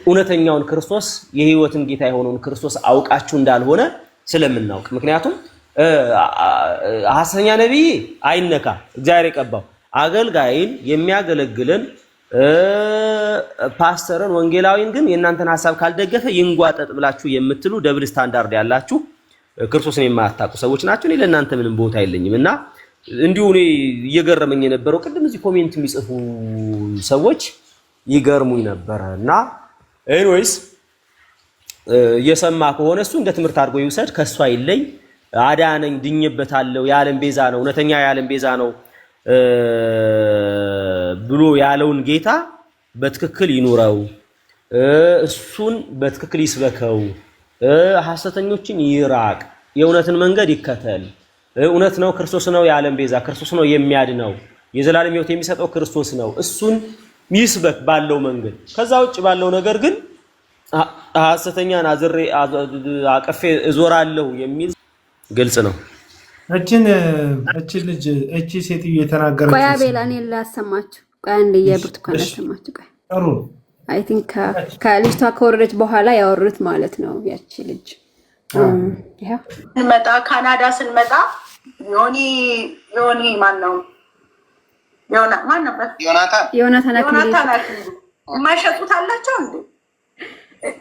እውነተኛውን ክርስቶስ፣ የህይወትን ጌታ የሆነውን ክርስቶስ አውቃችሁ እንዳልሆነ ስለምናውቅ። ምክንያቱም ሐሰተኛ ነቢይ አይነካ፣ እግዚአብሔር የቀባው አገልጋይን የሚያገለግልን ፓስተርን፣ ወንጌላዊን ግን የእናንተን ሀሳብ ካልደገፈ ይንጓጠጥ ብላችሁ የምትሉ double standard ያላችሁ ክርስቶስን የማያታውቁ ሰዎች ናቸው። እኔ ለእናንተ ምንም ቦታ የለኝም። እና እንዲሁ እኔ እየገረመኝ የነበረው ቅድም እዚህ comment የሚጽፉ ሰዎች ይገርሙኝ ነበረ። እና anyways እየሰማ ከሆነ እሱ እንደ ትምህርት አድርጎ ይውሰድ፣ ከእሷ ይለይ። አዳነኝ፣ ድኜበታለሁ፣ የዓለም ቤዛ ነው፣ እውነተኛ የዓለም ቤዛ ነው ብሎ ያለውን ጌታ በትክክል ይኑረው፣ እሱን በትክክል ይስበከው፣ ሐሰተኞችን ይራቅ፣ የእውነትን መንገድ ይከተል። እውነት ነው፣ ክርስቶስ ነው የዓለም ቤዛ፣ ክርስቶስ ነው የሚያድነው፣ የዘላለም ሕይወት የሚሰጠው ክርስቶስ ነው። እሱን ይስበክ ባለው መንገድ። ከዛ ውጭ ባለው ነገር ግን ሐሰተኛን አዝሬ አቅፌ እዞራለሁ የሚል ግልጽ ነው። እችን ልጅ፣ እቺ ሴትዮ ቆይ የተናገረችው አቤላ፣ እኔ ላሰማችሁ። ቆይ አንድ የብርቱካን ላሰማችሁ። ቆይ። ጥሩ። I think ከልጅቷ ከወረደች በኋላ ያወሩት ማለት ነው። ያቺ ልጅ ይኸው። ስንመጣ፣ ካናዳ ስንመጣ ዮኒ፣ ዮኒ ማን ነው? ማን ነበር? ዮናታን። ዮናታን አክሊሉ። ዮናታን አክሊሉ የማይሸጡት አላቸው እንዴ?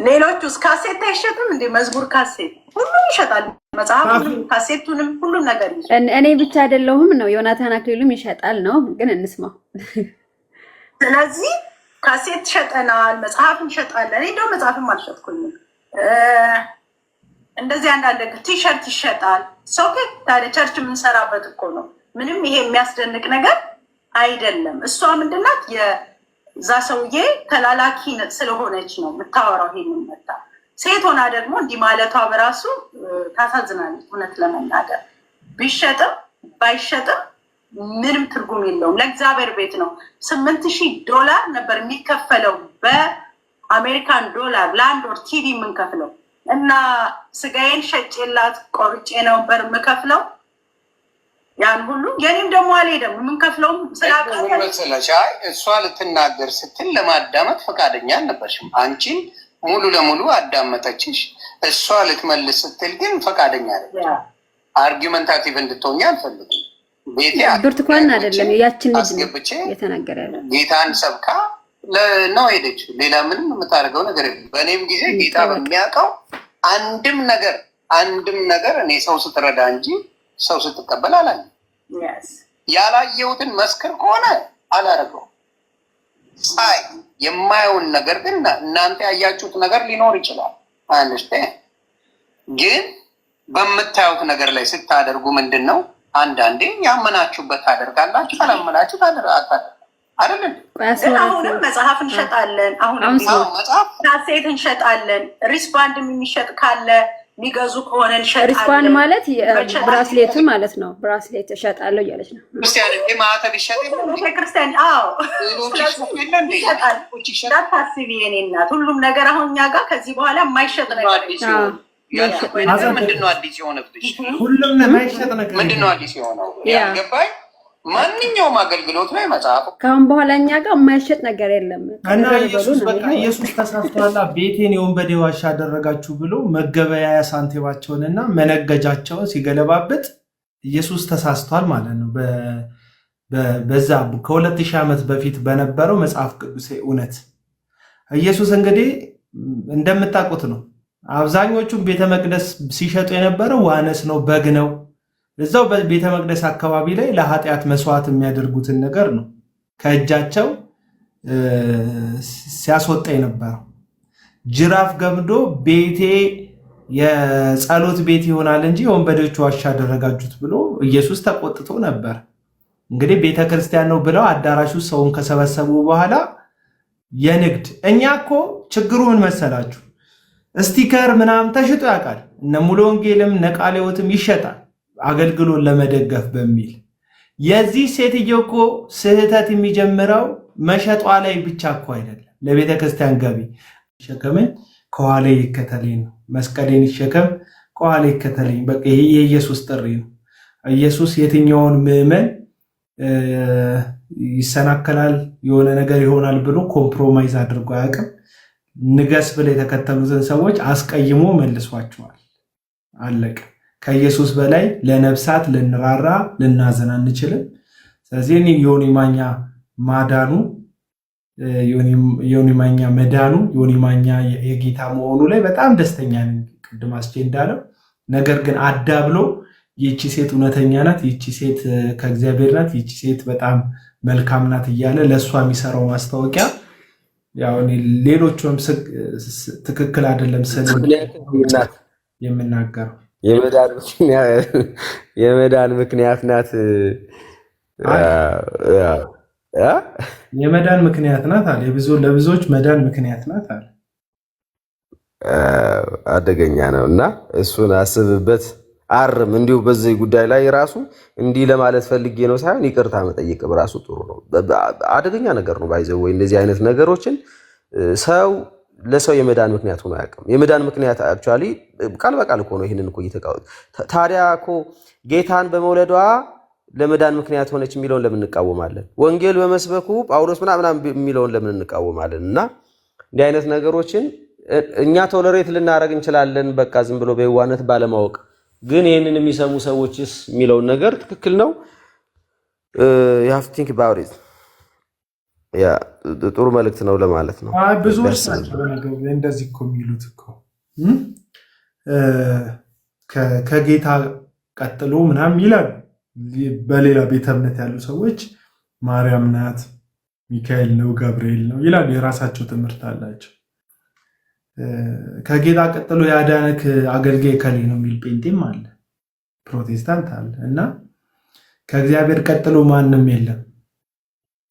ሌሎቹስ ካሴት አይሸጥም እንዴ? መዝሙር ካሴት ሁሉም ይሸጣል። መጽሐፉንም ካሴቱንም ሁሉም ነገር ይዞ እኔ ብቻ አይደለሁም ነው፣ ዮናታን አክሊሉም ይሸጣል ነው። ግን እንስማው። ስለዚህ ካሴት ሸጠናል፣ መጽሐፍ እንሸጣለን። እኔ እንደውም መጽሐፍም አልሸጥኩኝም። እንደዚህ አንዳንድ ቲሸርት ይሸጣል። So ታዲያ church የምንሰራበት እኮ ነው። ምንም ይሄ የሚያስደንቅ ነገር አይደለም። እሷ ምንድናት የዛ ሰውዬ ተላላኪ ስለሆነች ነው የምታወራው። ይሄንን መታ ሴት ሆና ደግሞ እንዲህ ማለቷ በራሱ ታሳዝናለች። እውነት ለመናገር ቢሸጥም ባይሸጥም ምንም ትርጉም የለውም። ለእግዚአብሔር ቤት ነው። $8,000 ነበር የሚከፈለው በአሜሪካን ዶላር ለአንድ ወር ቲቪ የምንከፍለው እና ስጋዬን ሸጬላት ቆርጬ ነበር የምከፍለው ያን ሁሉ። የኔም ደግሞ አልሄደም የምንከፍለውም ስላቃተ መሰለሽ። አይ እሷ ልትናገር ስትል ለማዳመጥ ፈቃደኛ አልነበርሽም። አንቺን ሙሉ ለሙሉ አዳመጠችሽ። እሷ ልትመልስ ስትል ግን ፈቃደኛ አይደለም። Argumentative እንድትሆኝ አልፈልግም። ቤቴ ብርቱካን አይደለም ያችን ልጅ ነው አስገብቼ የተናገረ ያለው። ጌታን ሰብካ ነው ሄደች። ሌላ ምንም የምታደርገው ነገር የለም። በእኔም ጊዜ ጌታ በሚያውቀው አንድም ነገር አንድም ነገር እኔ ሰው ስትረዳ እንጂ ሰው ስትቀበል አላየሁም። ያላየሁትን መስክር ከሆነ አላደረገው ሳይ የማየውን ነገር ግን እናንተ ያያችሁት ነገር ሊኖር ይችላል። Understand ግን በምታዩት ነገር ላይ ስታደርጉ ምንድን ነው አንዳንዴ ያመናችሁበት ታደርጋላችሁ፣ ካላመናችሁ አታደርጉ አይደል እንዴ? ግን አሁንም መጽሐፍ እንሸጣለን። አሁንም መጽሐፍ ካሴት እንሸጣለን። Wristband የሚሸጥ ካለ የሚገዙ ከሆነ እንሸጣለን። Wristband ማለት bracelet ኡ ማለት ነው። Bracelet እሸጣለሁ እያለች ነው። ክርስቲያን እንዴ ማዕተብ ይሸጥ የለ እንዴ? ቤተክርስቲያን አዎ፣ ሌሎች ይሸጡ የለ እንዴ? ይሸጣል። ሌሎች ይሸጡ እንዳታስቢ የኔ እናት፣ ሁሉም ነገር አሁን እኛ ጋር ከዚህ በኋላ የማይሸጥ ነገር አዲስ የሆነ ያልገባኝ ነገር ምንድን ነው አዲስ የሆነብሽ? ሁሉም የማይሸጥ ነገር ምንድን ነው አዲስ የሆነው ያልገባኝ? ማንኛውም አገልግሎት ላይ መጽሐፍ ከአሁን በኋላ እኛ ጋር የማይሸጥ ነገር የለም። እና ኢየሱስ በቃ ኢየሱስ ተሳስቷላ፣ ቤቴን የወንበዴ ዋሻ አደረጋችሁ ብሎ መገበያያ ሳንቲማቸውንና መነገጃቸውን ሲገለባብጥ ኢየሱስ ተሳስቷል ማለት ነው። በዛ ከ2000 ዓመት በፊት በነበረው መጽሐፍ ቅዱስ እውነት ኢየሱስ እንግዲህ እንደምታውቁት ነው። አብዛኞቹን ቤተ መቅደስ ሲሸጡ የነበረው ዋኖስ ነው፣ በግ ነው። እዛው በቤተ መቅደስ አካባቢ ላይ ለኃጢአት መስዋዕት የሚያደርጉትን ነገር ነው ከእጃቸው ሲያስወጣ የነበረው። ጅራፍ ገምዶ ቤቴ የጸሎት ቤት ይሆናል እንጂ የወንበዴዎች ዋሻ አደረጋችሁት ብሎ ኢየሱስ ተቆጥቶ ነበር። እንግዲህ ቤተ ክርስቲያን ነው ብለው አዳራሹ ሰውን ከሰበሰቡ በኋላ የንግድ እኛ እኮ ችግሩ ምን መሰላችሁ? Sticker ምናምን ተሽጦ ያውቃል። እነ ሙሉ ወንጌልም እነ ቃለ ሕይወትም ይሸጣል አገልግሎት ለመደገፍ በሚል። የዚህ ሴትዮ እኮ ስህተት የሚጀምረው መሸጧ ላይ ብቻ እኮ አይደለም። ለቤተ ክርስቲያን ገቢ ሸከምን ከኋላ ይከተለኝ ነው። መስቀሌን ይሸከም ከኋላ ይከተለኝ። በቃ ይሄ የኢየሱስ ጥሪ ነው። ኢየሱስ የትኛውን ምዕመን ይሰናከላል የሆነ ነገር ይሆናል ብሎ compromise አድርጎ አያውቅም። ንገስ ብለው የተከተሉትን ሰዎች አስቀይሞ መልሷቸዋል። አለቀ። ከኢየሱስ በላይ ለነፍሳት ልንራራ ልናዘን አንችልም። ስለዚህ እኔ ዮኒ ማኛ ማዳኑ፣ ዮኒ ማኛ መዳኑ፣ ዮኒ ማኛ የጌታ መሆኑ ላይ በጣም ደስተኛ ነኝ። ቅድም አስቼ እንዳለው ነገር ግን አዳብሎ ይቺ ሴት እውነተኛ ናት፣ ይቺ ሴት ከእግዚአብሔር ናት፣ ይቺ ሴት በጣም መልካም ናት እያለ ለእሷ የሚሰራው ማስታወቂያ ያው እኔ ሌሎቹም ትክክል አይደለም ስል ናት የምናገረው የመዳን ምክንያት ናት። የመዳን ምክንያት ናት አለ። ለብዙዎች መዳን ምክንያት ናት አለ። አደገኛ ነው እና እሱን አስብበት፣ አርም። እንዲሁ በዚህ ጉዳይ ላይ ራሱ እንዲህ ለማለት ፈልጌ ነው ሳይሆን ይቅርታ መጠየቅ በራሱ ጥሩ ነው። አደገኛ ነገር ነው። By the way እንደዚህ አይነት ነገሮችን ሰው ለሰው የመዳን ምክንያት ሆኖ አያውቅም። የመዳን ምክንያት actually ቃል በቃል እኮ ነው። ይህንን እኮ ታዲያ እኮ ጌታን በመውለዷ ለመዳን ምክንያት ሆነች የሚለውን ለምን እንቃወማለን? ወንጌል በመስበኩ ጳውሎስ ምናምን የሚለውን ለምን እንቃወማለን? እና እንዲህ አይነት ነገሮችን እኛ tolerate ልናደርግ እንችላለን፣ በቃ ዝም ብሎ በየዋህነት ባለማወቅ። ግን ይህንን የሚሰሙ ሰዎችስ የሚለውን ነገር ትክክል ነው። You have to think about it. ያ ጥሩ መልእክት ነው ለማለት ነው። አይ ብዙዎች ደስ ናቸው በነገሩ ላይ እንደዚህ እኮ የሚሉት እኮ እም? ከጌታ ቀጥሎ ምናምን ይላሉ። በሌላ ቤተ እምነት ያሉ ሰዎች ማርያም ናት፣ ሚካኤል ነው፣ ገብርኤል ነው ይላሉ። የራሳቸው ትምህርት አላቸው። ከጌታ ቀጥሎ ያዳነክ አገልጋይ ከሌ ነው የሚል ጴንጤም አለ፣ ፕሮቴስታንት አለ። እና ከእግዚአብሔር ቀጥሎ ማንም የለም።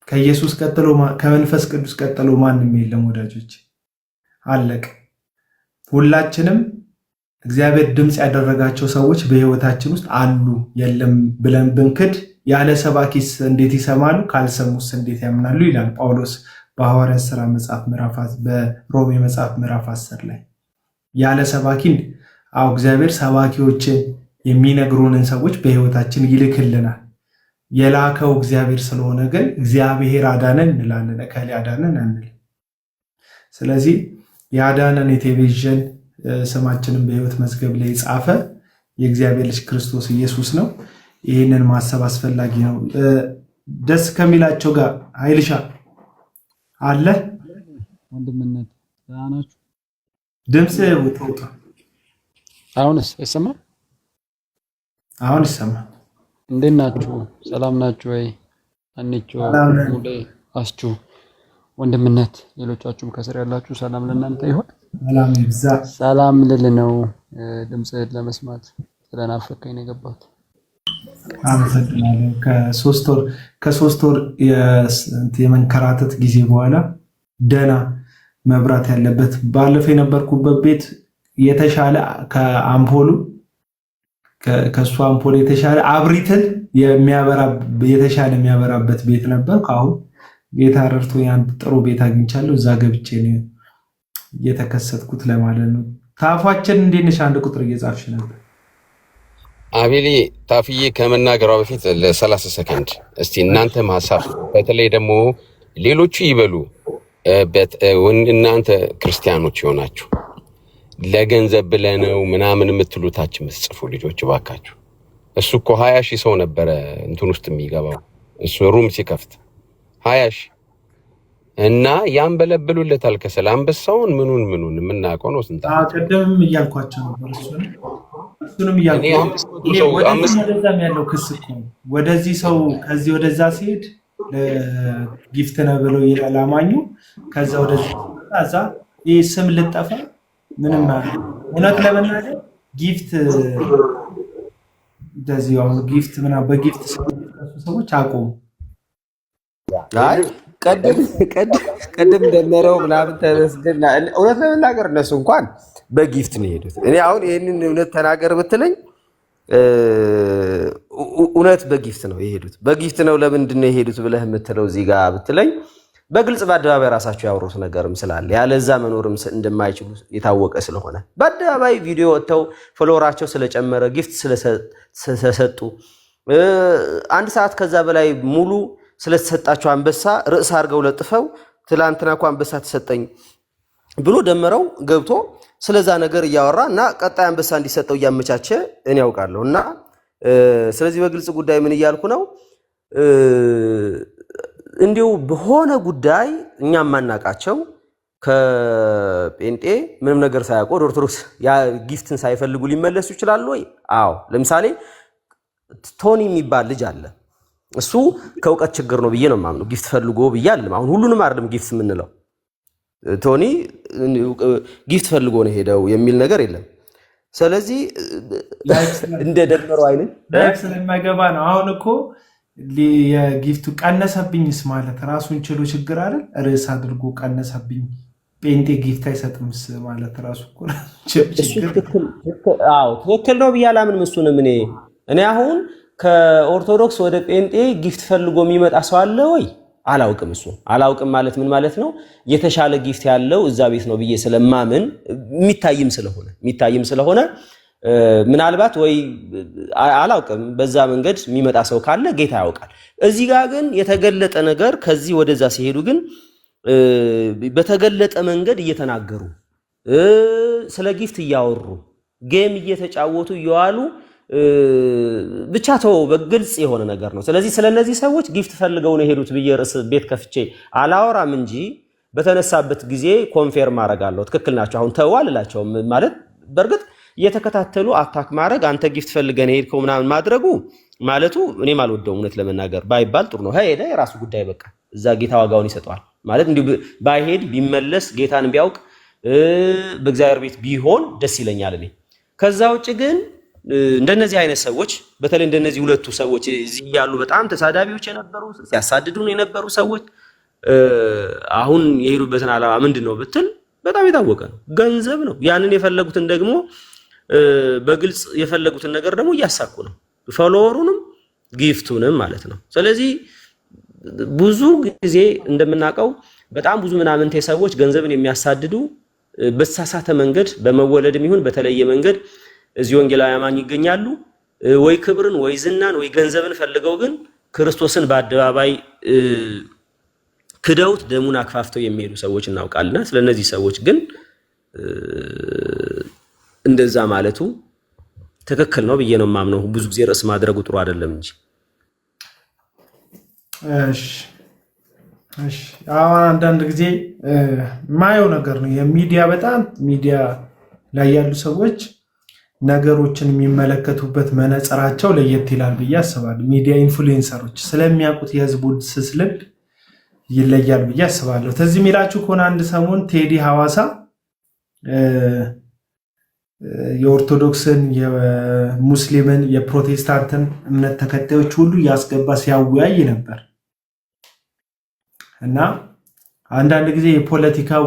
ከኢየሱስ ቀጥሎ፣ ከመንፈስ ቅዱስ ቀጥሎ ማንም የለም። ወዳጆች፣ አለቀ። ሁላችንም እግዚአብሔር ድምፅ ያደረጋቸው ሰዎች በህይወታችን ውስጥ አሉ። የለም ብለን ብንክድ ያለ ሰባኪስ እንዴት ይሰማሉ? ካልሰሙስ እንዴት ያምናሉ? ይላል ጳውሎስ በሐዋርያት ሥራ መጽሐፍ ምዕራፍ፣ በሮሜ መጽሐፍ ምዕራፍ 10 ላይ። ያለ ሰባኪ፣ አዎ፣ እግዚአብሔር ሰባኪዎችን የሚነግሩንን ሰዎች በህይወታችን ይልክልናል። የላከው እግዚአብሔር ስለሆነ ግን እግዚአብሔር አዳነን እንላለን፣ እከሌ አዳነን አንልም። ስለዚህ ያዳነን፣ የተቤዠን፣ ስማችንን በህይወት መዝገብ ላይ የጻፈ የእግዚአብሔር ልጅ ክርስቶስ ኢየሱስ ነው። ይህንን ማሰብ አስፈላጊ ነው። ደስ ከሚላቸው ጋር ኃይልሻ አለ። ወንድምነት፣ ደህና ናችሁ? ድምፅ ውጥ ውጥ። አሁንስ አይሰማም? አሁን ይሰማል። እንዴት ናችሁ? ሰላም ናችሁ ወይ? አንቾ፣ ሰላም ነን። ሙሌ፣ አስቹ፣ ወንድምነት፣ ሌሎቻችሁም ከስር ያላችሁ ሰላም ለእናንተ ይሁን። ሰላም ይብዛ። ሰላም ልል ነው፣ ድምፅህን ለመስማት ስለናፈቀኝ ነው የገባሁት። አመሰግናለሁ። ከ3 ወር የመንከራተት ጊዜ በኋላ ደህና መብራት ያለበት፣ ባለፈው የነበርኩበት ቤት የተሻለ ከአምፖሉ፣ ከእሱ አምፖል የተሻለ አብሪትን የሚያበራ፣ የተሻለ የሚያበራበት ቤት ነበር። አሁን ጌታ ረድቶ አንድ ጥሩ ቤት አግኝቻለሁ። እዛ ገብቼ ነው እየተከሰትኩት ለማለት ነው። ታፏችን እንዴት ነሽ? አንድ ቁጥር እየጻፍሽ ነበር። አቤሌ፣ ታፍዬ ከመናገሯ በፊት ለ30 ሰከንድ እስቲ እናንተም ሀሳብ፣ በተለይ ደግሞ ሌሎቹ ይበሉ፣ እናንተ ክርስቲያኖች የሆናችሁ ለገንዘብ ብለህ ነው ምናምን የምትሉ ታች የምትጽፉ ልጆች እባካችሁ። እሱ እኮ 20,000 ሰው ነበረ እንትን ውስጥ የሚገባው፣ እሱ room ሲከፍት 20,000 እና ያንበለብሉለታል ከሰል አንበሳውን ምኑን ምኑን የምናውቀው ነው። ስንት ዓመት ነው። ቅድምም እያልኳቸው ነበር። እሱንም እኔ እያልኩ 500 ይሄ ሰው ወደዚህም አምስት ወደዛም ያለው ክስ እኮ ነው። ወደዚህ ሰው ከዚህ ወደዛ ሲሄድ gift ነው ብለው ይላል አማኙ። ከዛ ወደዚህ ሲመጣ እዛ ይህ ስም ልጠፋ ምንም፣ እውነት ለመናገር gift እንደዚህ አሁን gift ምናምን በ gift ስለሚጠሱ ሰዎች አቆሙ። አይ ቀድም ቀድም ቅድም ደመረው ምናምን ተመስገን። እውነት ለመናገር እነሱ እንኳን በ gift ነው የሄዱት። እኔ አሁን ይህንን እውነት ተናገር ብትለኝ እውነት በ gift ነው የሄዱት። በ gift ነው ለምንድን ነው የሄዱት ብለህ የምትለው እዚህ ጋር ብትለኝ በግልጽ በአደባባይ ራሳቸው ያወሩት ነገርም ስላለ፣ ያለዛ መኖርም እንደማይችሉ የታወቀ ስለሆነ፣ በአደባባይ ቪዲዮ ወጥተው follower ኣቸው ስለጨመረ፣ gift ስለተሰጡ፣ አንድ ሰዓት ከዛ በላይ ሙሉ ስለተሰጣቸው አንበሳ ርዕስ አድርገው ለጥፈው፣ ትላንትና እኮ አንበሳ ተሰጠኝ ብሎ ደመረው ገብቶ ስለዛ ነገር እያወራ እና ቀጣይ አንበሳ እንዲሰጠው እያመቻቸ እኔ ያውቃለሁ። እና ስለዚህ በግልጽ ጉዳይ ምን እያልኩ ነው? እንዲሁ በሆነ ጉዳይ እኛ የማናውቃቸው ከጴንጤ ምንም ነገር ሳያውቁ ወደ ኦርቶዶክስ gift ን ሳይፈልጉ ሊመለሱ ይችላሉ ወይ? አዎ። ለምሳሌ ቶኒ የሚባል ልጅ አለ። እሱ ከእውቀት ችግር ነው ብዬ ነው የማምነው። gift ፈልጎ ብዬ አይደለም። አሁን ሁሉንም አይደለም gift የምንለው። ቶኒ gift ፈልጎ ነው ሄደው የሚል ነገር የለም። ስለዚህ እንደ ደመረው አይነት live ስለማይገባ ነው። አሁን እኮ የ gift ኡ ቀነሰብኝስ ማለት ራሱን ችሎ ችግር አይደል? ርዕስ አድርጎ ቀነሰብኝ፣ ጴንጤ gift አይሰጥምስ ማለት ራሱ እኮ እሱ ትክክል ነው ብዬ አላምንም። እሱንም እኔ አሁን ከኦርቶዶክስ ወደ ጴንጤ gift ፈልጎ የሚመጣ ሰው አለ ወይ? አላውቅም። እሱ አላውቅም ማለት ምን ማለት ነው? የተሻለ gift ያለው እዛ ቤት ነው ብዬ ስለማምን፣ የሚታይም ስለሆነ ምናልባት ወይ አላውቅም፣ በዛ መንገድ የሚመጣ ሰው ካለ ጌታ ያውቃል። እዚህ ጋር ግን የተገለጠ ነገር ከዚህ ወደዛ ሲሄዱ ግን በተገለጠ መንገድ እየተናገሩ፣ ስለ gift እያወሩ፣ game እየተጫወቱ እየዋሉ ብቻ ተው፣ በግልጽ የሆነ ነገር ነው። ስለዚህ ስለነዚህ ሰዎች gift ፈልገው ነው የሄዱት ብዬ ርዕስ ቤት ከፍቼ አላወራም እንጂ በተነሳበት ጊዜ confirm አደርጋለሁ። ትክክል ናቸው። አሁን ተው አልላቸውም። ማለት በእርግጥ እየተከታተሉ attack ማድረግ፣ አንተ gift ፈልገን የሄድከው ምናምን ማድረጉ ማለቱ እኔም አልወደውም። እውነት ለመናገር ባይባል ጥሩ ነው። ሄደ የራሱ ጉዳይ፣ በቃ እዛ ጌታ ዋጋውን ይሰጠዋል። ማለት እንዲሁ ባይሄድ ቢመለስ፣ ጌታን ቢያውቅ፣ በእግዚአብሔር ቤት ቢሆን ደስ ይለኛል እኔ። ከዛ ውጭ ግን እንደነዚህ አይነት ሰዎች፣ በተለይ እንደነዚህ ሁለቱ ሰዎች እዚህ ያሉ በጣም ተሳዳቢዎች የነበሩ፣ ሲያሳድዱን የነበሩ ሰዎች አሁን የሄዱበትን ዓላማ ምንድን ነው ብትል በጣም የታወቀ ነው፣ ገንዘብ ነው። ያንን የፈለጉትን ደግሞ በግልጽ የፈለጉትን ነገር ደግሞ እያሳኩ ነው፣ follower ኡንም gift ኡንም ማለት ነው። ስለዚህ ብዙ ጊዜ እንደምናውቀው በጣም ብዙ ምናምንቴ ሰዎች፣ ገንዘብን የሚያሳድዱ፣ በተሳሳተ መንገድ በመወለድም ይሁን በተለየ መንገድ እዚህ ወንጌላዊ አማኝ ይገኛሉ። ወይ ክብርን ወይ ዝናን ወይ ገንዘብን ፈልገው ግን ክርስቶስን በአደባባይ ክደውት ደሙን አክፋፍተው የሚሄዱ ሰዎች እናውቃልና ስለነዚህ ሰዎች ግን እንደዛ ማለቱ ትክክል ነው ብዬ ነው የማምነው። ብዙ ጊዜ ርዕስ ማድረጉ ጥሩ አይደለም እንጂ። እሺ፣ አሁን አንዳንድ ጊዜ የማየው ነገር ነው። የሚዲያ በጣም ሚዲያ ላይ ያሉ ሰዎች ነገሮችን የሚመለከቱበት መነጽራቸው ለየት ይላል ብዬ አስባለሁ። ሚዲያ influencer ኦች ስለሚያውቁት የህዝቡን ስስ ልብ ይለያል ብዬ አስባለሁ። ትዝ የሚላችሁ ከሆነ አንድ ሰሞን ቴዲ ሐዋሳ የኦርቶዶክስን፣ የሙስሊምን፣ የፕሮቴስታንትን እምነት ተከታዮች ሁሉ እያስገባ ሲያወያይ ነበር። እና አንዳንድ ጊዜ የፖለቲካው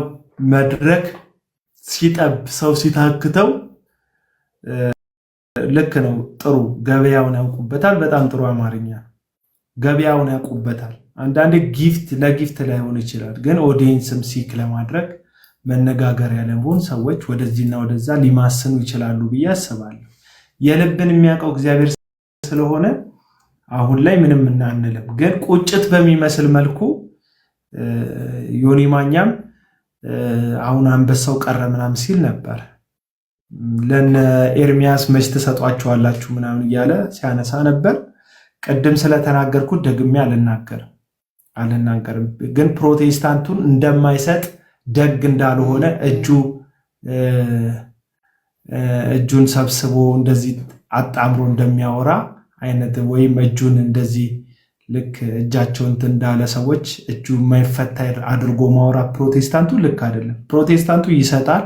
መድረክ ሲጠብ፣ ሰው ሲታክተው ልክ ነው። ጥሩ ገበያውን ያውቁበታል። በጣም ጥሩ አማርኛ፣ ገበያውን ያውቁበታል። አንዳንዴ gift ለ gift ላይሆን ይችላል፣ ግን audience ም seek ለማድረግ፣ መነጋገሪያ ለመሆን ሰዎች ወደዚህና ወደዛ ሊማስኑ ይችላሉ ብዬ አስባለሁ። የልብን የሚያውቀው እግዚአብሔር ስለሆነ አሁን ላይ ምንም እናንልም። ግን ቁጭት በሚመስል መልኩ ዮኒ ማኛም አሁን አንበሳው ቀረ ምናምን ሲል ነበር። ለነ ኤርሚያስ መች ትሰጧቸዋላችሁ ምናምን እያለ ሲያነሳ ነበር። ቅድም ስለተናገርኩት ደግሜ አልናገርም። ግን ፕሮቴስታንቱን እንደማይሰጥ፣ ደግ እንዳልሆነ፣ እጁን ሰብስቦ እንደዚህ አጣምሮ እንደሚያወራ አይነት ወይም እጁን እንደዚህ ልክ እጃቸውን እንትን እንዳለ ሰዎች እጁ የማይፈታ አድርጎ ማውራት ፕሮቴስታንቱ ልክ አይደለም። ፕሮቴስታንቱ ይሰጣል፣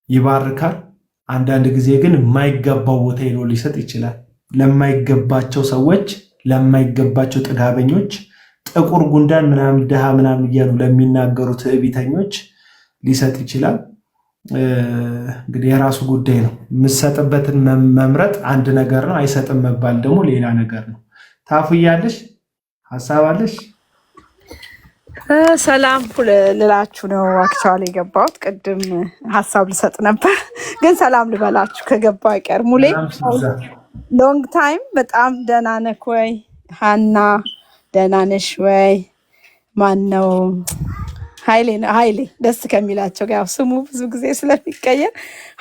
ይባርካል። አንዳንድ ጊዜ ግን የማይገባው ቦታ ሄዶ ሊሰጥ ይችላል። ለማይገባቸው ሰዎች፣ ለማይገባቸው ጥጋበኞች፣ ጥቁር ጉንዳን ምናምን ድሃ ምናምን እያሉ ለሚናገሩ ትዕቢተኞች ሊሰጥ ይችላል። እንግዲህ የራሱ ጉዳይ ነው። የምሰጥበትን መምረጥ አንድ ነገር ነው። አይሰጥም መባል ደግሞ ሌላ ነገር ነው። ታፉያለሽ፣ ሀሳብ አለሽ? ሰላም ልላችሁ ነው actually የገባሁት። ቅድም ሀሳብ ልሰጥ ነበር፣ ግን ሰላም ልበላችሁ ከገባ አይቀር። ሙሌ፣ long time፣ በጣም ደህና ነህ ወይ? ሀና ደህና ነሽ ወይ? ማን ነው፣ ሀይሌ ነው። ሀይሌ ደስ ከሚላቸው ጋር ያው ስሙ ብዙ ጊዜ ስለሚቀየር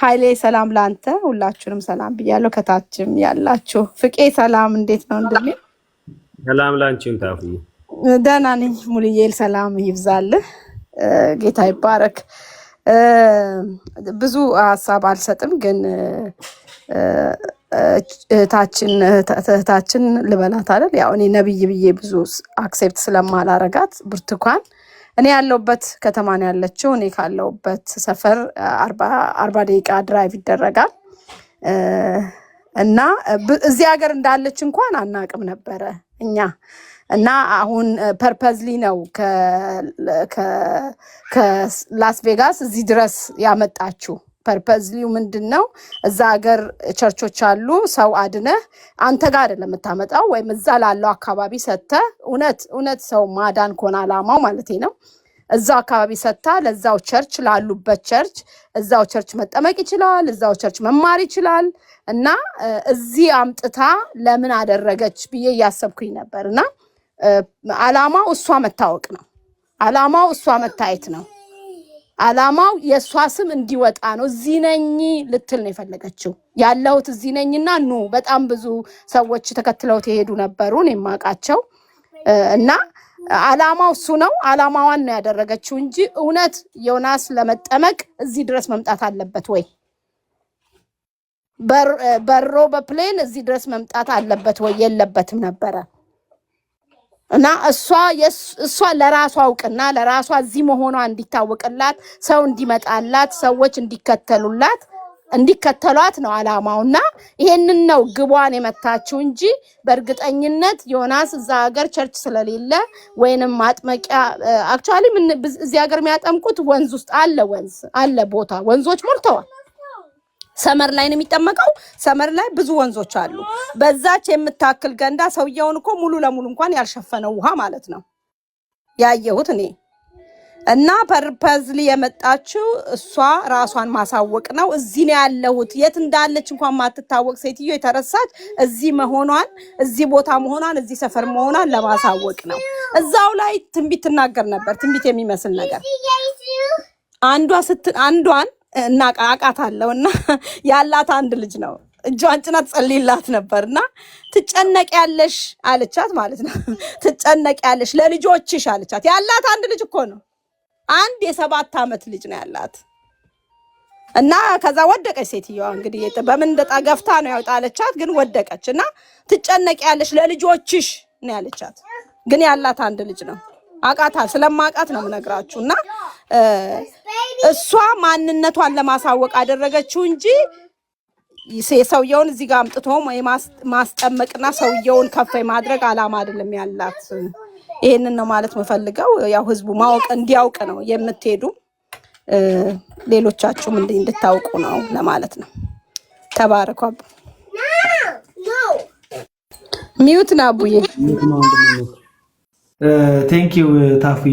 ሀይሌ ሰላም ለአንተ፣ ሁላችሁንም ሰላም ብያለሁ። ከታችም ያላችሁ ፍቄ ሰላም፣ እንዴት ነው ወንድሜ? ሰላም ላንቺም ታፉ። ደህና ነኝ ሙሉዬ፣ ሰላም ይብዛልህ፣ ጌታ ይባረክ። ብዙ ሀሳብ አልሰጥም፣ ግን እህታችን ልበላት አይደል? ያው እኔ ነብይ ብዬ ብዙ accept ስለማላረጋት ብርቱካን እኔ ያለሁበት ከተማ ነው ያለችው። እኔ ካለሁበት ሰፈር 40 ደቂቃ drive ይደረጋል እና እዚህ ሀገር እንዳለች እንኳን አናቅም ነበረ እኛ። እና አሁን purposely ነው ከላስ ቬጋስ እዚህ ድረስ ያመጣችው። Purposely ው ምንድን ነው? እዛ ሀገር ቸርቾች አሉ። ሰው አድነህ አንተ ጋር አይደለም የምታመጣው፣ ወይም እዛ ላለው አካባቢ ሰጥተህ፣ እውነት እውነት ሰው ማዳን ከሆነ አላማው ማለት ነው፣ እዛው አካባቢ ሰጥታ ለዛው church ላሉበት church እዛው church መጠመቅ ይችላል፣ እዛው church መማር ይችላል። እና እዚህ አምጥታ ለምን አደረገች ብዬ እያሰብኩኝ ነበር። እና አላማው እሷ መታወቅ ነው። አላማው እሷ መታየት ነው። አላማው የእሷ ስም እንዲወጣ ነው። እዚህ ነኝ ልትል ነው የፈለገችው። ያለሁት እዚህ ነኝና ኑ። በጣም ብዙ ሰዎች ተከትለውት የሄዱ ነበሩ እኔ የማውቃቸው እና አላማው እሱ ነው። አላማዋን ነው ያደረገችው እንጂ እውነት ዮናስ ለመጠመቅ እዚህ ድረስ መምጣት አለበት ወይ? በሮ በ plane እዚህ ድረስ መምጣት አለበት ወይ? የለበትም ነበረ። እና እሷ ለራሷ እውቅና፣ ለራሷ እዚህ መሆኗ እንዲታወቅላት፣ ሰው እንዲመጣላት፣ ሰዎች እንዲከተሏት ነው አላማው። እና ይሄንን ነው ግቧን የመታችው እንጂ በእርግጠኝነት ዮናስ እዛ ሀገር church ስለሌለ ወይንም ማጥመቂያ፣ actually እዚህ ሀገር የሚያጠምቁት ወንዝ ውስጥ አለ፣ ወንዝ አለ፣ ቦታ ወንዞች ሞልተዋል። Summer ላይ ነው የሚጠመቀው። Summer ላይ ብዙ ወንዞች አሉ። በዛች የምታክል ገንዳ ሰውየውን እኮ ሙሉ ለሙሉ እንኳን ያልሸፈነው ውሃ ማለት ነው ያየሁት እኔ። እና purposely የመጣችው እሷ ራሷን ማሳወቅ ነው። እዚህ ነው ያለሁት፣ የት እንዳለች እንኳን ማትታወቅ ሴትዮ የተረሳች እዚህ መሆኗን፣ እዚህ ቦታ መሆኗን፣ እዚህ ሰፈር መሆኗን ለማሳወቅ ነው። እዛው ላይ ትንቢት ትናገር ነበር፣ ትንቢት የሚመስል ነገር። አንዷ ስት አንዷን እና አውቃታለሁ እና ያላት አንድ ልጅ ነው። እጇን ጭና ትጸልይላት ነበር እና ትጨነቂያለሽ አለቻት ማለት ነው። ትጨነቂያለሽ ለልጆችሽ አለቻት። ያላት አንድ ልጅ እኮ ነው። አንድ የ7 ዓመት ልጅ ነው ያላት። እና ከዛ ወደቀች ሴትዮዋ። እንግዲህ በምን እንደጣ ገፍታ ነው ያው ጣለቻት፣ ግን ወደቀች እና ትጨነቂያለሽ ለልጆችሽ ነው ያለቻት። ግን ያላት አንድ ልጅ ነው። አቃታ ስለማቃት ነው የምነግራችሁ። እና እሷ ማንነቷን ለማሳወቅ አደረገችው እንጂ ሰውየውን እዚህ ጋር አምጥቶ ማስጠመቅና ሰውየውን ከፍ የማድረግ አላማ አይደለም ያላት። ይሄንን ነው ማለት የምፈልገው። ያው ህዝቡ ማወቅ እንዲያውቅ ነው የምትሄዱ፣ ሌሎቻችሁም እንድታውቁ ነው ለማለት ነው። ተባረኩ። አቡ mute ነው አቡዬ። Thank you ታፊ።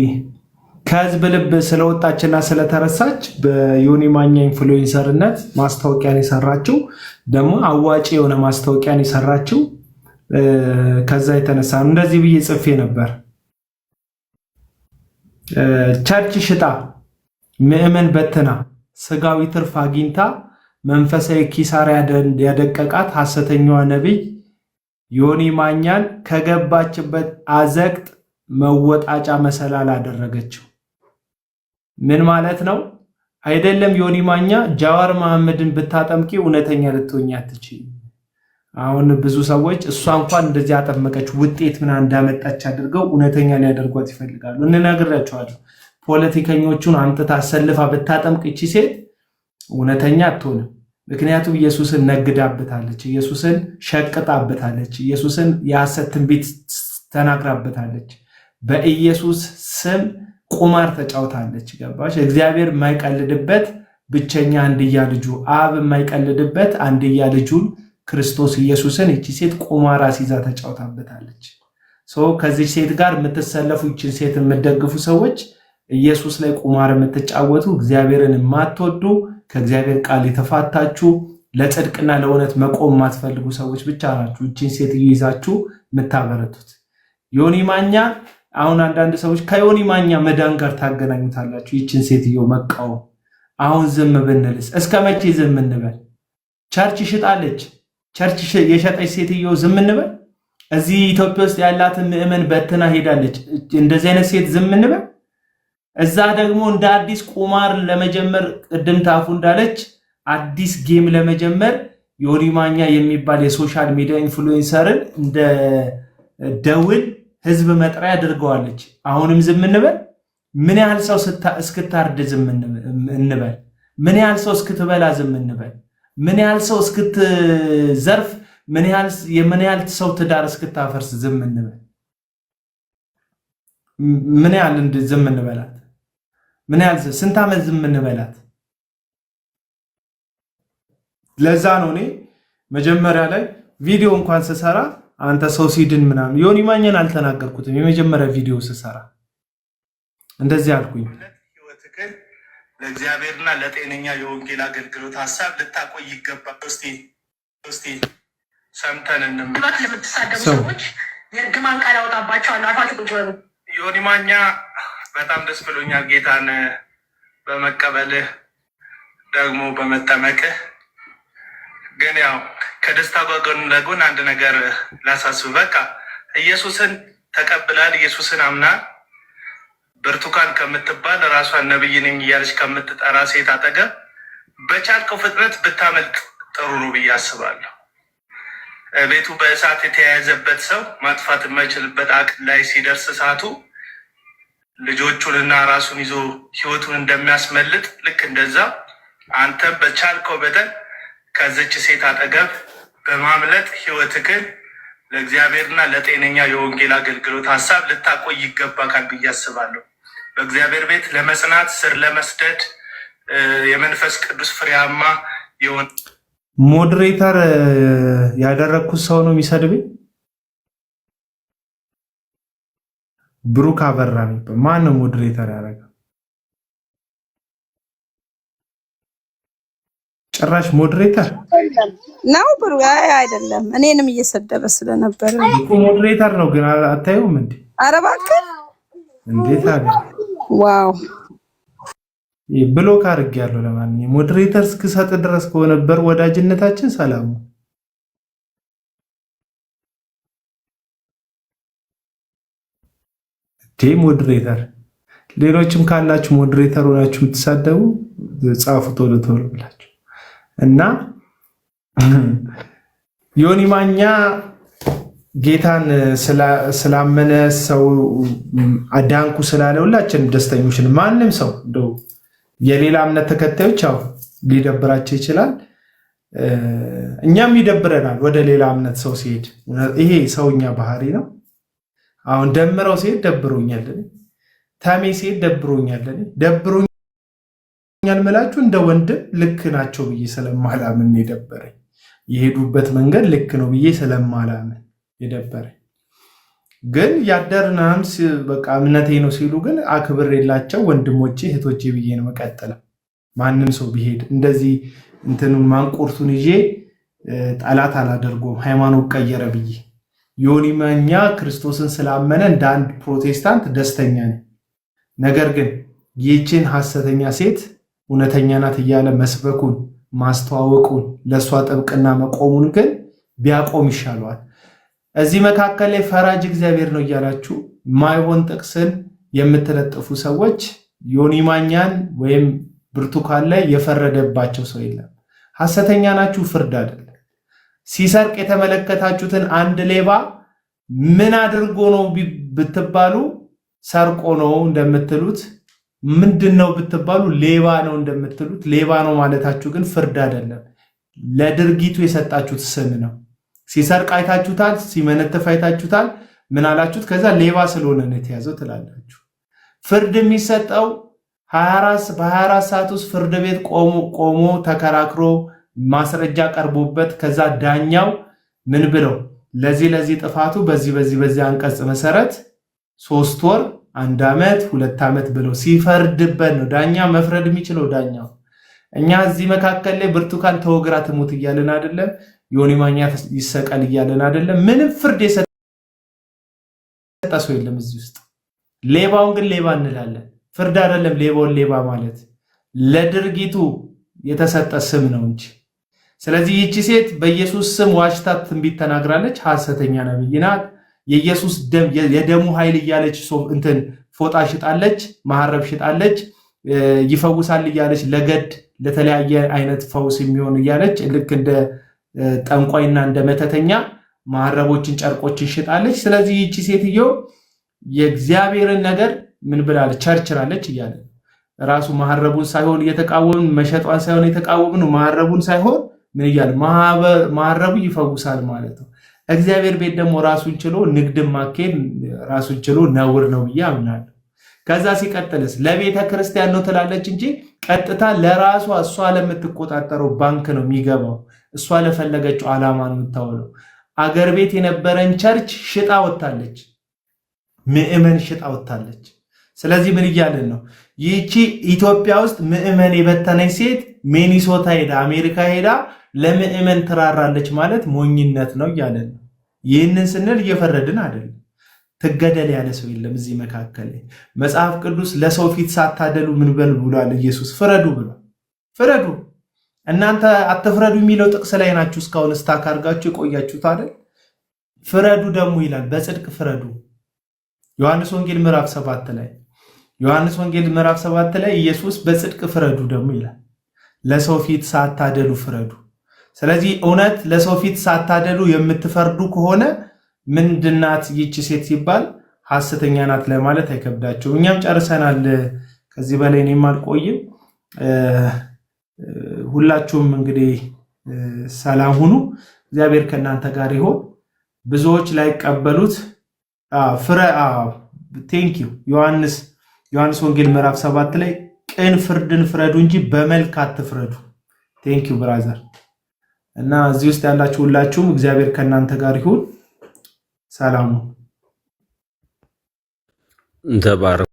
ከህዝብ ልብ ስለወጣችና ስለተረሳች በዮኒ ማኛ influencer ነት ማስታወቂያን የሰራችው፣ ደግሞ አዋጪ የሆነ ማስታወቂያን የሰራችው ከዛ የተነሳ ነው። እንደዚህ ብዬ ጽፌ ነበር። Church ሽጣ፣ ምዕመን በትና፣ ስጋዊ ትርፍ አግኝታ መንፈሳዊ ኪሳራ ያደቀቃት ሐሰተኛዋ ነቢይ ዮኒ ማኛን ከገባችበት አዘቅት መወጣጫ መሰላል አደረገችው። ምን ማለት ነው? አይደለም ዮኒ ማኛ፣ ጃዋር መሐመድን ብታጠምቂ እውነተኛ ልትሆኝ አትችይም። አሁን ብዙ ሰዎች እሷ እንኳን እንደዚህ አጠመቀች ውጤት ምናምን እንዳመጣች አድርገው እውነተኛ ሊያደርጓት ይፈልጋሉ። እንነግራቸዋለሁ። ፖለቲከኞቹን አምጥታ አሰልፋ ብታጠምቅ ይቺ ሴት እውነተኛ አትሆንም። ምክንያቱም ኢየሱስን ነግዳበታለች፣ ኢየሱስን ሸቅጣበታለች፣ ኢየሱስን የሐሰት ትንቢት ተናግራበታለች። በኢየሱስ ስም ቁማር ተጫውታለች። ገባሽ? እግዚአብሔር የማይቀልድበት ብቸኛ አንድያ ልጁ፣ አብ የማይቀልድበት አንድያ ልጁን ክርስቶስ ኢየሱስን ይቺ ሴት ቁማር አስይዛ ተጫውታበታለች። So ከዚች ሴት ጋር የምትሰለፉ፣ ይችን ሴት የምትደግፉ ሰዎች፣ ኢየሱስ ላይ ቁማር የምትጫወቱ፣ እግዚአብሔርን የማትወዱ፣ ከእግዚአብሔር ቃል የተፋታችሁ፣ ለጽድቅና ለእውነት መቆም የማትፈልጉ ሰዎች ብቻ ናችሁ ይችን ሴትዮ ይዛችሁ የምታበረቱት። ዮኒ ማኛ፣ አሁን አንዳንድ ሰዎች ከዮኒ ማኛ መዳን ጋር ታገናኙታላችሁ። ይችን ሴትዮ መቃወም። አሁን ዝም ብንልስ እስከ መቼ ዝም እንበል? Church ሽጣለች። Church የሸጠች ሴትዮ ዝም እንበል? እዚህ ኢትዮጵያ ውስጥ ያላትን ምዕመን በትና ሄዳለች። እንደዚህ አይነት ሴት ዝም እንበል? እዛ ደግሞ እንደ አዲስ ቁማር ለመጀመር፣ ቅድም ታፉ እንዳለች አዲስ game ለመጀመር ዮኒ ማኛ የሚባል የ social media influencer ን እንደ ደውል ህዝብ መጥሪያ አድርገዋለች። አሁንም ዝም እንበል? ምን ያህል ሰው እስክታርድ ዝም እንበል? ምን ያህል ሰው እስክትበላ ዝም እንበል? ምን ያህል ሰው እስክትዘርፍ፣ የምን ያህል ሰው ትዳር እስክታፈርስ ዝም እንበል? ምን ያህል ዝም እንበላት? ምን ያህል፣ ስንት ዓመት ዝም እንበላት? ለዛ ነው እኔ መጀመሪያ ላይ ቪዲዮ እንኳን ስሰራ አንተ ሰው ሲድን ምናምን ዮኒ ማኛን አልተናገርኩትም። የመጀመሪያ ቪዲዮ ስሰራ እንደዚህ አልኩኝ። ህይወትህን ለእግዚአብሔርና ለጤነኛ የወንጌል አገልግሎት ሀሳብ ልታቆይ ይገባል። እስቲ ሰምተን እንመለስ። ለምትሳደቡ ሰው ሰዎች የእርግማን ቃል አወጣባቸዋለሁ። አርፋችሁ ቁጭ በሉ። ዮኒ ማኛ፣ በጣም ደስ ብሎኛል ጌታን በመቀበልህ ደግሞ በመጠመቅህ። ግን ያው ከደስታ ጋር ጎን ለጎን አንድ ነገር ላሳስብ። በቃ ኢየሱስን ተቀብላል፣ ኢየሱስን አምናል። ብርቱካን ከምትባል ራሷን ነብይ ነኝ እያለች ከምትጠራ ሴት አጠገብ በቻልከው ፍጥነት ብታመልጥ ጥሩ ነው ብዬ አስባለሁ። ቤቱ በእሳት የተያያዘበት ሰው ማጥፋት የማይችልበት አቅም ላይ ሲደርስ እሳቱ ልጆቹንና ራሱን ይዞ ሕይወቱን እንደሚያስመልጥ ልክ እንደዛ አንተም በቻልከው መጠን ከዚች ሴት አጠገብ በማምለጥ ሕይወትህን ለእግዚአብሔርና ለጤነኛ የወንጌል አገልግሎት ሀሳብ ልታቆይ ይገባካል ብዬ አስባለሁ። በእግዚአብሔር ቤት ለመጽናት፣ ስር ለመስደድ፣ የመንፈስ ቅዱስ ፍሬያማ የሆነ Moderator ያደረግኩት ሰው ነው የሚሰድብኝ። ብሩክ አበራ የሚባል ማን ነው moderator ያደረገው? ጭራሽ moderator ነው ብሩ። አይ አይደለም፣ እኔንም እየሰደበ ስለነበረ እኮ moderator ነው ግን አታዩም እንዴ? ኧረ እባክህ። እንዴት አለ። Wow። Block አድርጌያለሁ። ለማንኛውም moderator እስክሰጥ ድረስ ከሆነበር ወዳጅነታችን ሰላሙ። እንዴ moderator፣ ሌሎችም ካላችሁ moderator ሆናችሁ የምትሳደቡ ጻፉ ቶሎ ቶሎ ብላችሁ። እና ዮኒ ማኛ ጌታን ስላመነ ሰው አዳንኩ ስላለ ሁላችንም ደስተኞች ነን። ማንም ሰው እንደው የሌላ እምነት ተከታዮች ያው ሊደብራቸው ይችላል፣ እኛም ይደብረናል ወደ ሌላ እምነት ሰው ሲሄድ። ይሄ ሰውኛ ባህሪ ነው። አሁን ደምረው ሲሄድ ደብሮኛል፣ እኔ ተሜ ሲሄድ ደብሮኛል፣ እኔ ደብሮኛል ምላችሁ እንደ ወንድም ልክ ናቸው ብዬ ስለማላምን የደበረኝ፣ የሄዱበት መንገድ ልክ ነው ብዬ ስለማላምን የደበረኝ። ግን ያደርናም በቃ እምነቴ ነው ሲሉ ግን አክብሬላቸው ወንድሞቼ እህቶቼ ብዬ ነው መቀጠለው። ማንም ሰው ቢሄድ እንደዚህ እንትኑን ማንቁርቱን ይዤ ጠላት አላደርጎም ሃይማኖት ቀየረ ብዬ። ዮኒ ማኛ ክርስቶስን ስላመነ እንደ አንድ ፕሮቴስታንት ደስተኛ ነኝ። ነገር ግን ይህችን ሐሰተኛ ሴት እውነተኛ ናት እያለ መስበኩን፣ ማስተዋወቁን፣ ለእሷ ጥብቅና መቆሙን ግን ቢያቆም ይሻለዋል። እዚህ መካከል ላይ ፈራጅ እግዚአብሔር ነው እያላችሁ ማይሆን ጥቅስን የምትለጥፉ ሰዎች ዮኒ ማኛን ወይም ብርቱካን ላይ የፈረደባቸው ሰው የለም። ሐሰተኛ ናችሁ፣ ፍርድ አይደለም። ሲሰርቅ የተመለከታችሁትን አንድ ሌባ ምን አድርጎ ነው ብትባሉ ሰርቆ ነው እንደምትሉት፣ ምንድን ነው ብትባሉ ሌባ ነው እንደምትሉት፣ ሌባ ነው ማለታችሁ ግን ፍርድ አይደለም። ለድርጊቱ የሰጣችሁት ስም ነው። ሲሰርቅ አይታችሁታል፣ ሲመነትፍ አይታችሁታል። ምን አላችሁት? ከዛ ሌባ ስለሆነ ነው የተያዘው ትላላችሁ። ፍርድ የሚሰጠው በ24 ሰዓት ውስጥ ፍርድ ቤት ቆሞ ተከራክሮ ማስረጃ ቀርቦበት ከዛ ዳኛው ምን ብለው ለዚህ ለዚህ ጥፋቱ በዚህ በዚህ በዚህ አንቀጽ መሰረት 3 ወር፣ 1 ዓመት፣ 2 ዓመት ብለው ሲፈርድበት ነው ዳኛ መፍረድ የሚችለው ዳኛው። እኛ እዚህ መካከል ላይ ብርቱካን ተወግራ ትሙት እያለን አይደለም። ዮኒ ማኛ ይሰቀል እያለን አይደለም። ምንም ፍርድ የሰጠ ሰው የለም እዚህ ውስጥ። ሌባውን ግን ሌባ እንላለን። ፍርድ አይደለም ሌባውን ሌባ ማለት፣ ለድርጊቱ የተሰጠ ስም ነው እንጂ። ስለዚህ ይቺ ሴት በኢየሱስ ስም ዋሽታ ትንቢት ተናግራለች። ሐሰተኛ ነብይ ናት። የኢየሱስ ደም፣ የደሙ ኃይል እያለች እንትን ፎጣ ሽጣለች፣ መሐረብ ሽጣለች፣ ይፈውሳል እያለች ለገድ ለተለያየ አይነት ፈውስ የሚሆን እያለች ልክ እንደ ጠንቋይና እንደ መተተኛ መሐረቦችን፣ ጨርቆችን ሽጣለች። ስለዚህ ይቺ ሴትዮ የእግዚአብሔርን ነገር ምን ብላለች? ቸርችራለች እያለ ራሱ መሐረቡን ሳይሆን እየተቃወምን፣ መሸጧን ሳይሆን የተቃወምን፣ መሐረቡን ሳይሆን ምን እያለ መሐረቡ ይፈውሳል ማለት ነው። እግዚአብሔር ቤት ደግሞ ራሱን ችሎ ንግድን ማካሄድ ራሱን ችሎ ነውር ነው ብዬ አምናለሁ። ከዛ ሲቀጥልስ ለቤተ ክርስቲያን ነው ትላለች እንጂ ቀጥታ ለራሷ እሷ ለምትቆጣጠረው ባንክ ነው የሚገባው። እሷ ለፈለገችው ዓላማ ነው የምታውለው። አገር ቤት የነበረን church ሽጣ ወጥታለች። ምዕመን ሽጣ ወጥታለች። ስለዚህ ምን እያልን ነው? ይቺ ኢትዮጵያ ውስጥ ምዕመን የበተነች ሴት ሚኒሶታ ሄዳ፣ አሜሪካ ሄዳ ለምዕመን ትራራለች ማለት ሞኝነት ነው እያለን ነው። ይህንን ስንል እየፈረድን አይደለም። ትገደል ያለ ሰው የለም እዚህ መካከል ላይ። መጽሐፍ ቅዱስ ለሰው ፊት ሳታደሉ ምን በል ብሏል? ኢየሱስ ፍረዱ ብሏል። ፍረዱ። እናንተ አትፍረዱ የሚለው ጥቅስ ላይ ናችሁ እስካሁን stuck አድርጋችሁ የቆያችሁት አይደል? ፍረዱ ደግሞ ይላል፣ በጽድቅ ፍረዱ። ዮሐንስ ወንጌል ምዕራፍ 7 ላይ፣ ዮሐንስ ወንጌል ምዕራፍ 7 ላይ ኢየሱስ በጽድቅ ፍረዱ ደግሞ ይላል። ለሰው ፊት ሳታደሉ ፍረዱ። ስለዚህ እውነት ለሰው ፊት ሳታደሉ የምትፈርዱ ከሆነ ምንድናት ይቺ ሴት ሲባል ሐሰተኛ ናት ለማለት አይከብዳቸውም። እኛም ጨርሰናል። ከዚህ በላይ እኔም አልቆይም። ሁላችሁም እንግዲህ ሰላም ሁኑ። እግዚአብሔር ከእናንተ ጋር ይሆን። ብዙዎች ላይቀበሉት ፍረ thank you ዮሐንስ። ዮሐንስ ወንጌል ምዕራፍ 7 ላይ ቅን ፍርድን ፍረዱ እንጂ በመልክ አትፍረዱ። Thank you, brother። እና እዚህ ውስጥ ያላችሁ ሁላችሁም እግዚአብሔር ከእናንተ ጋር ይሁን። ሰላሙ ተባረኩ።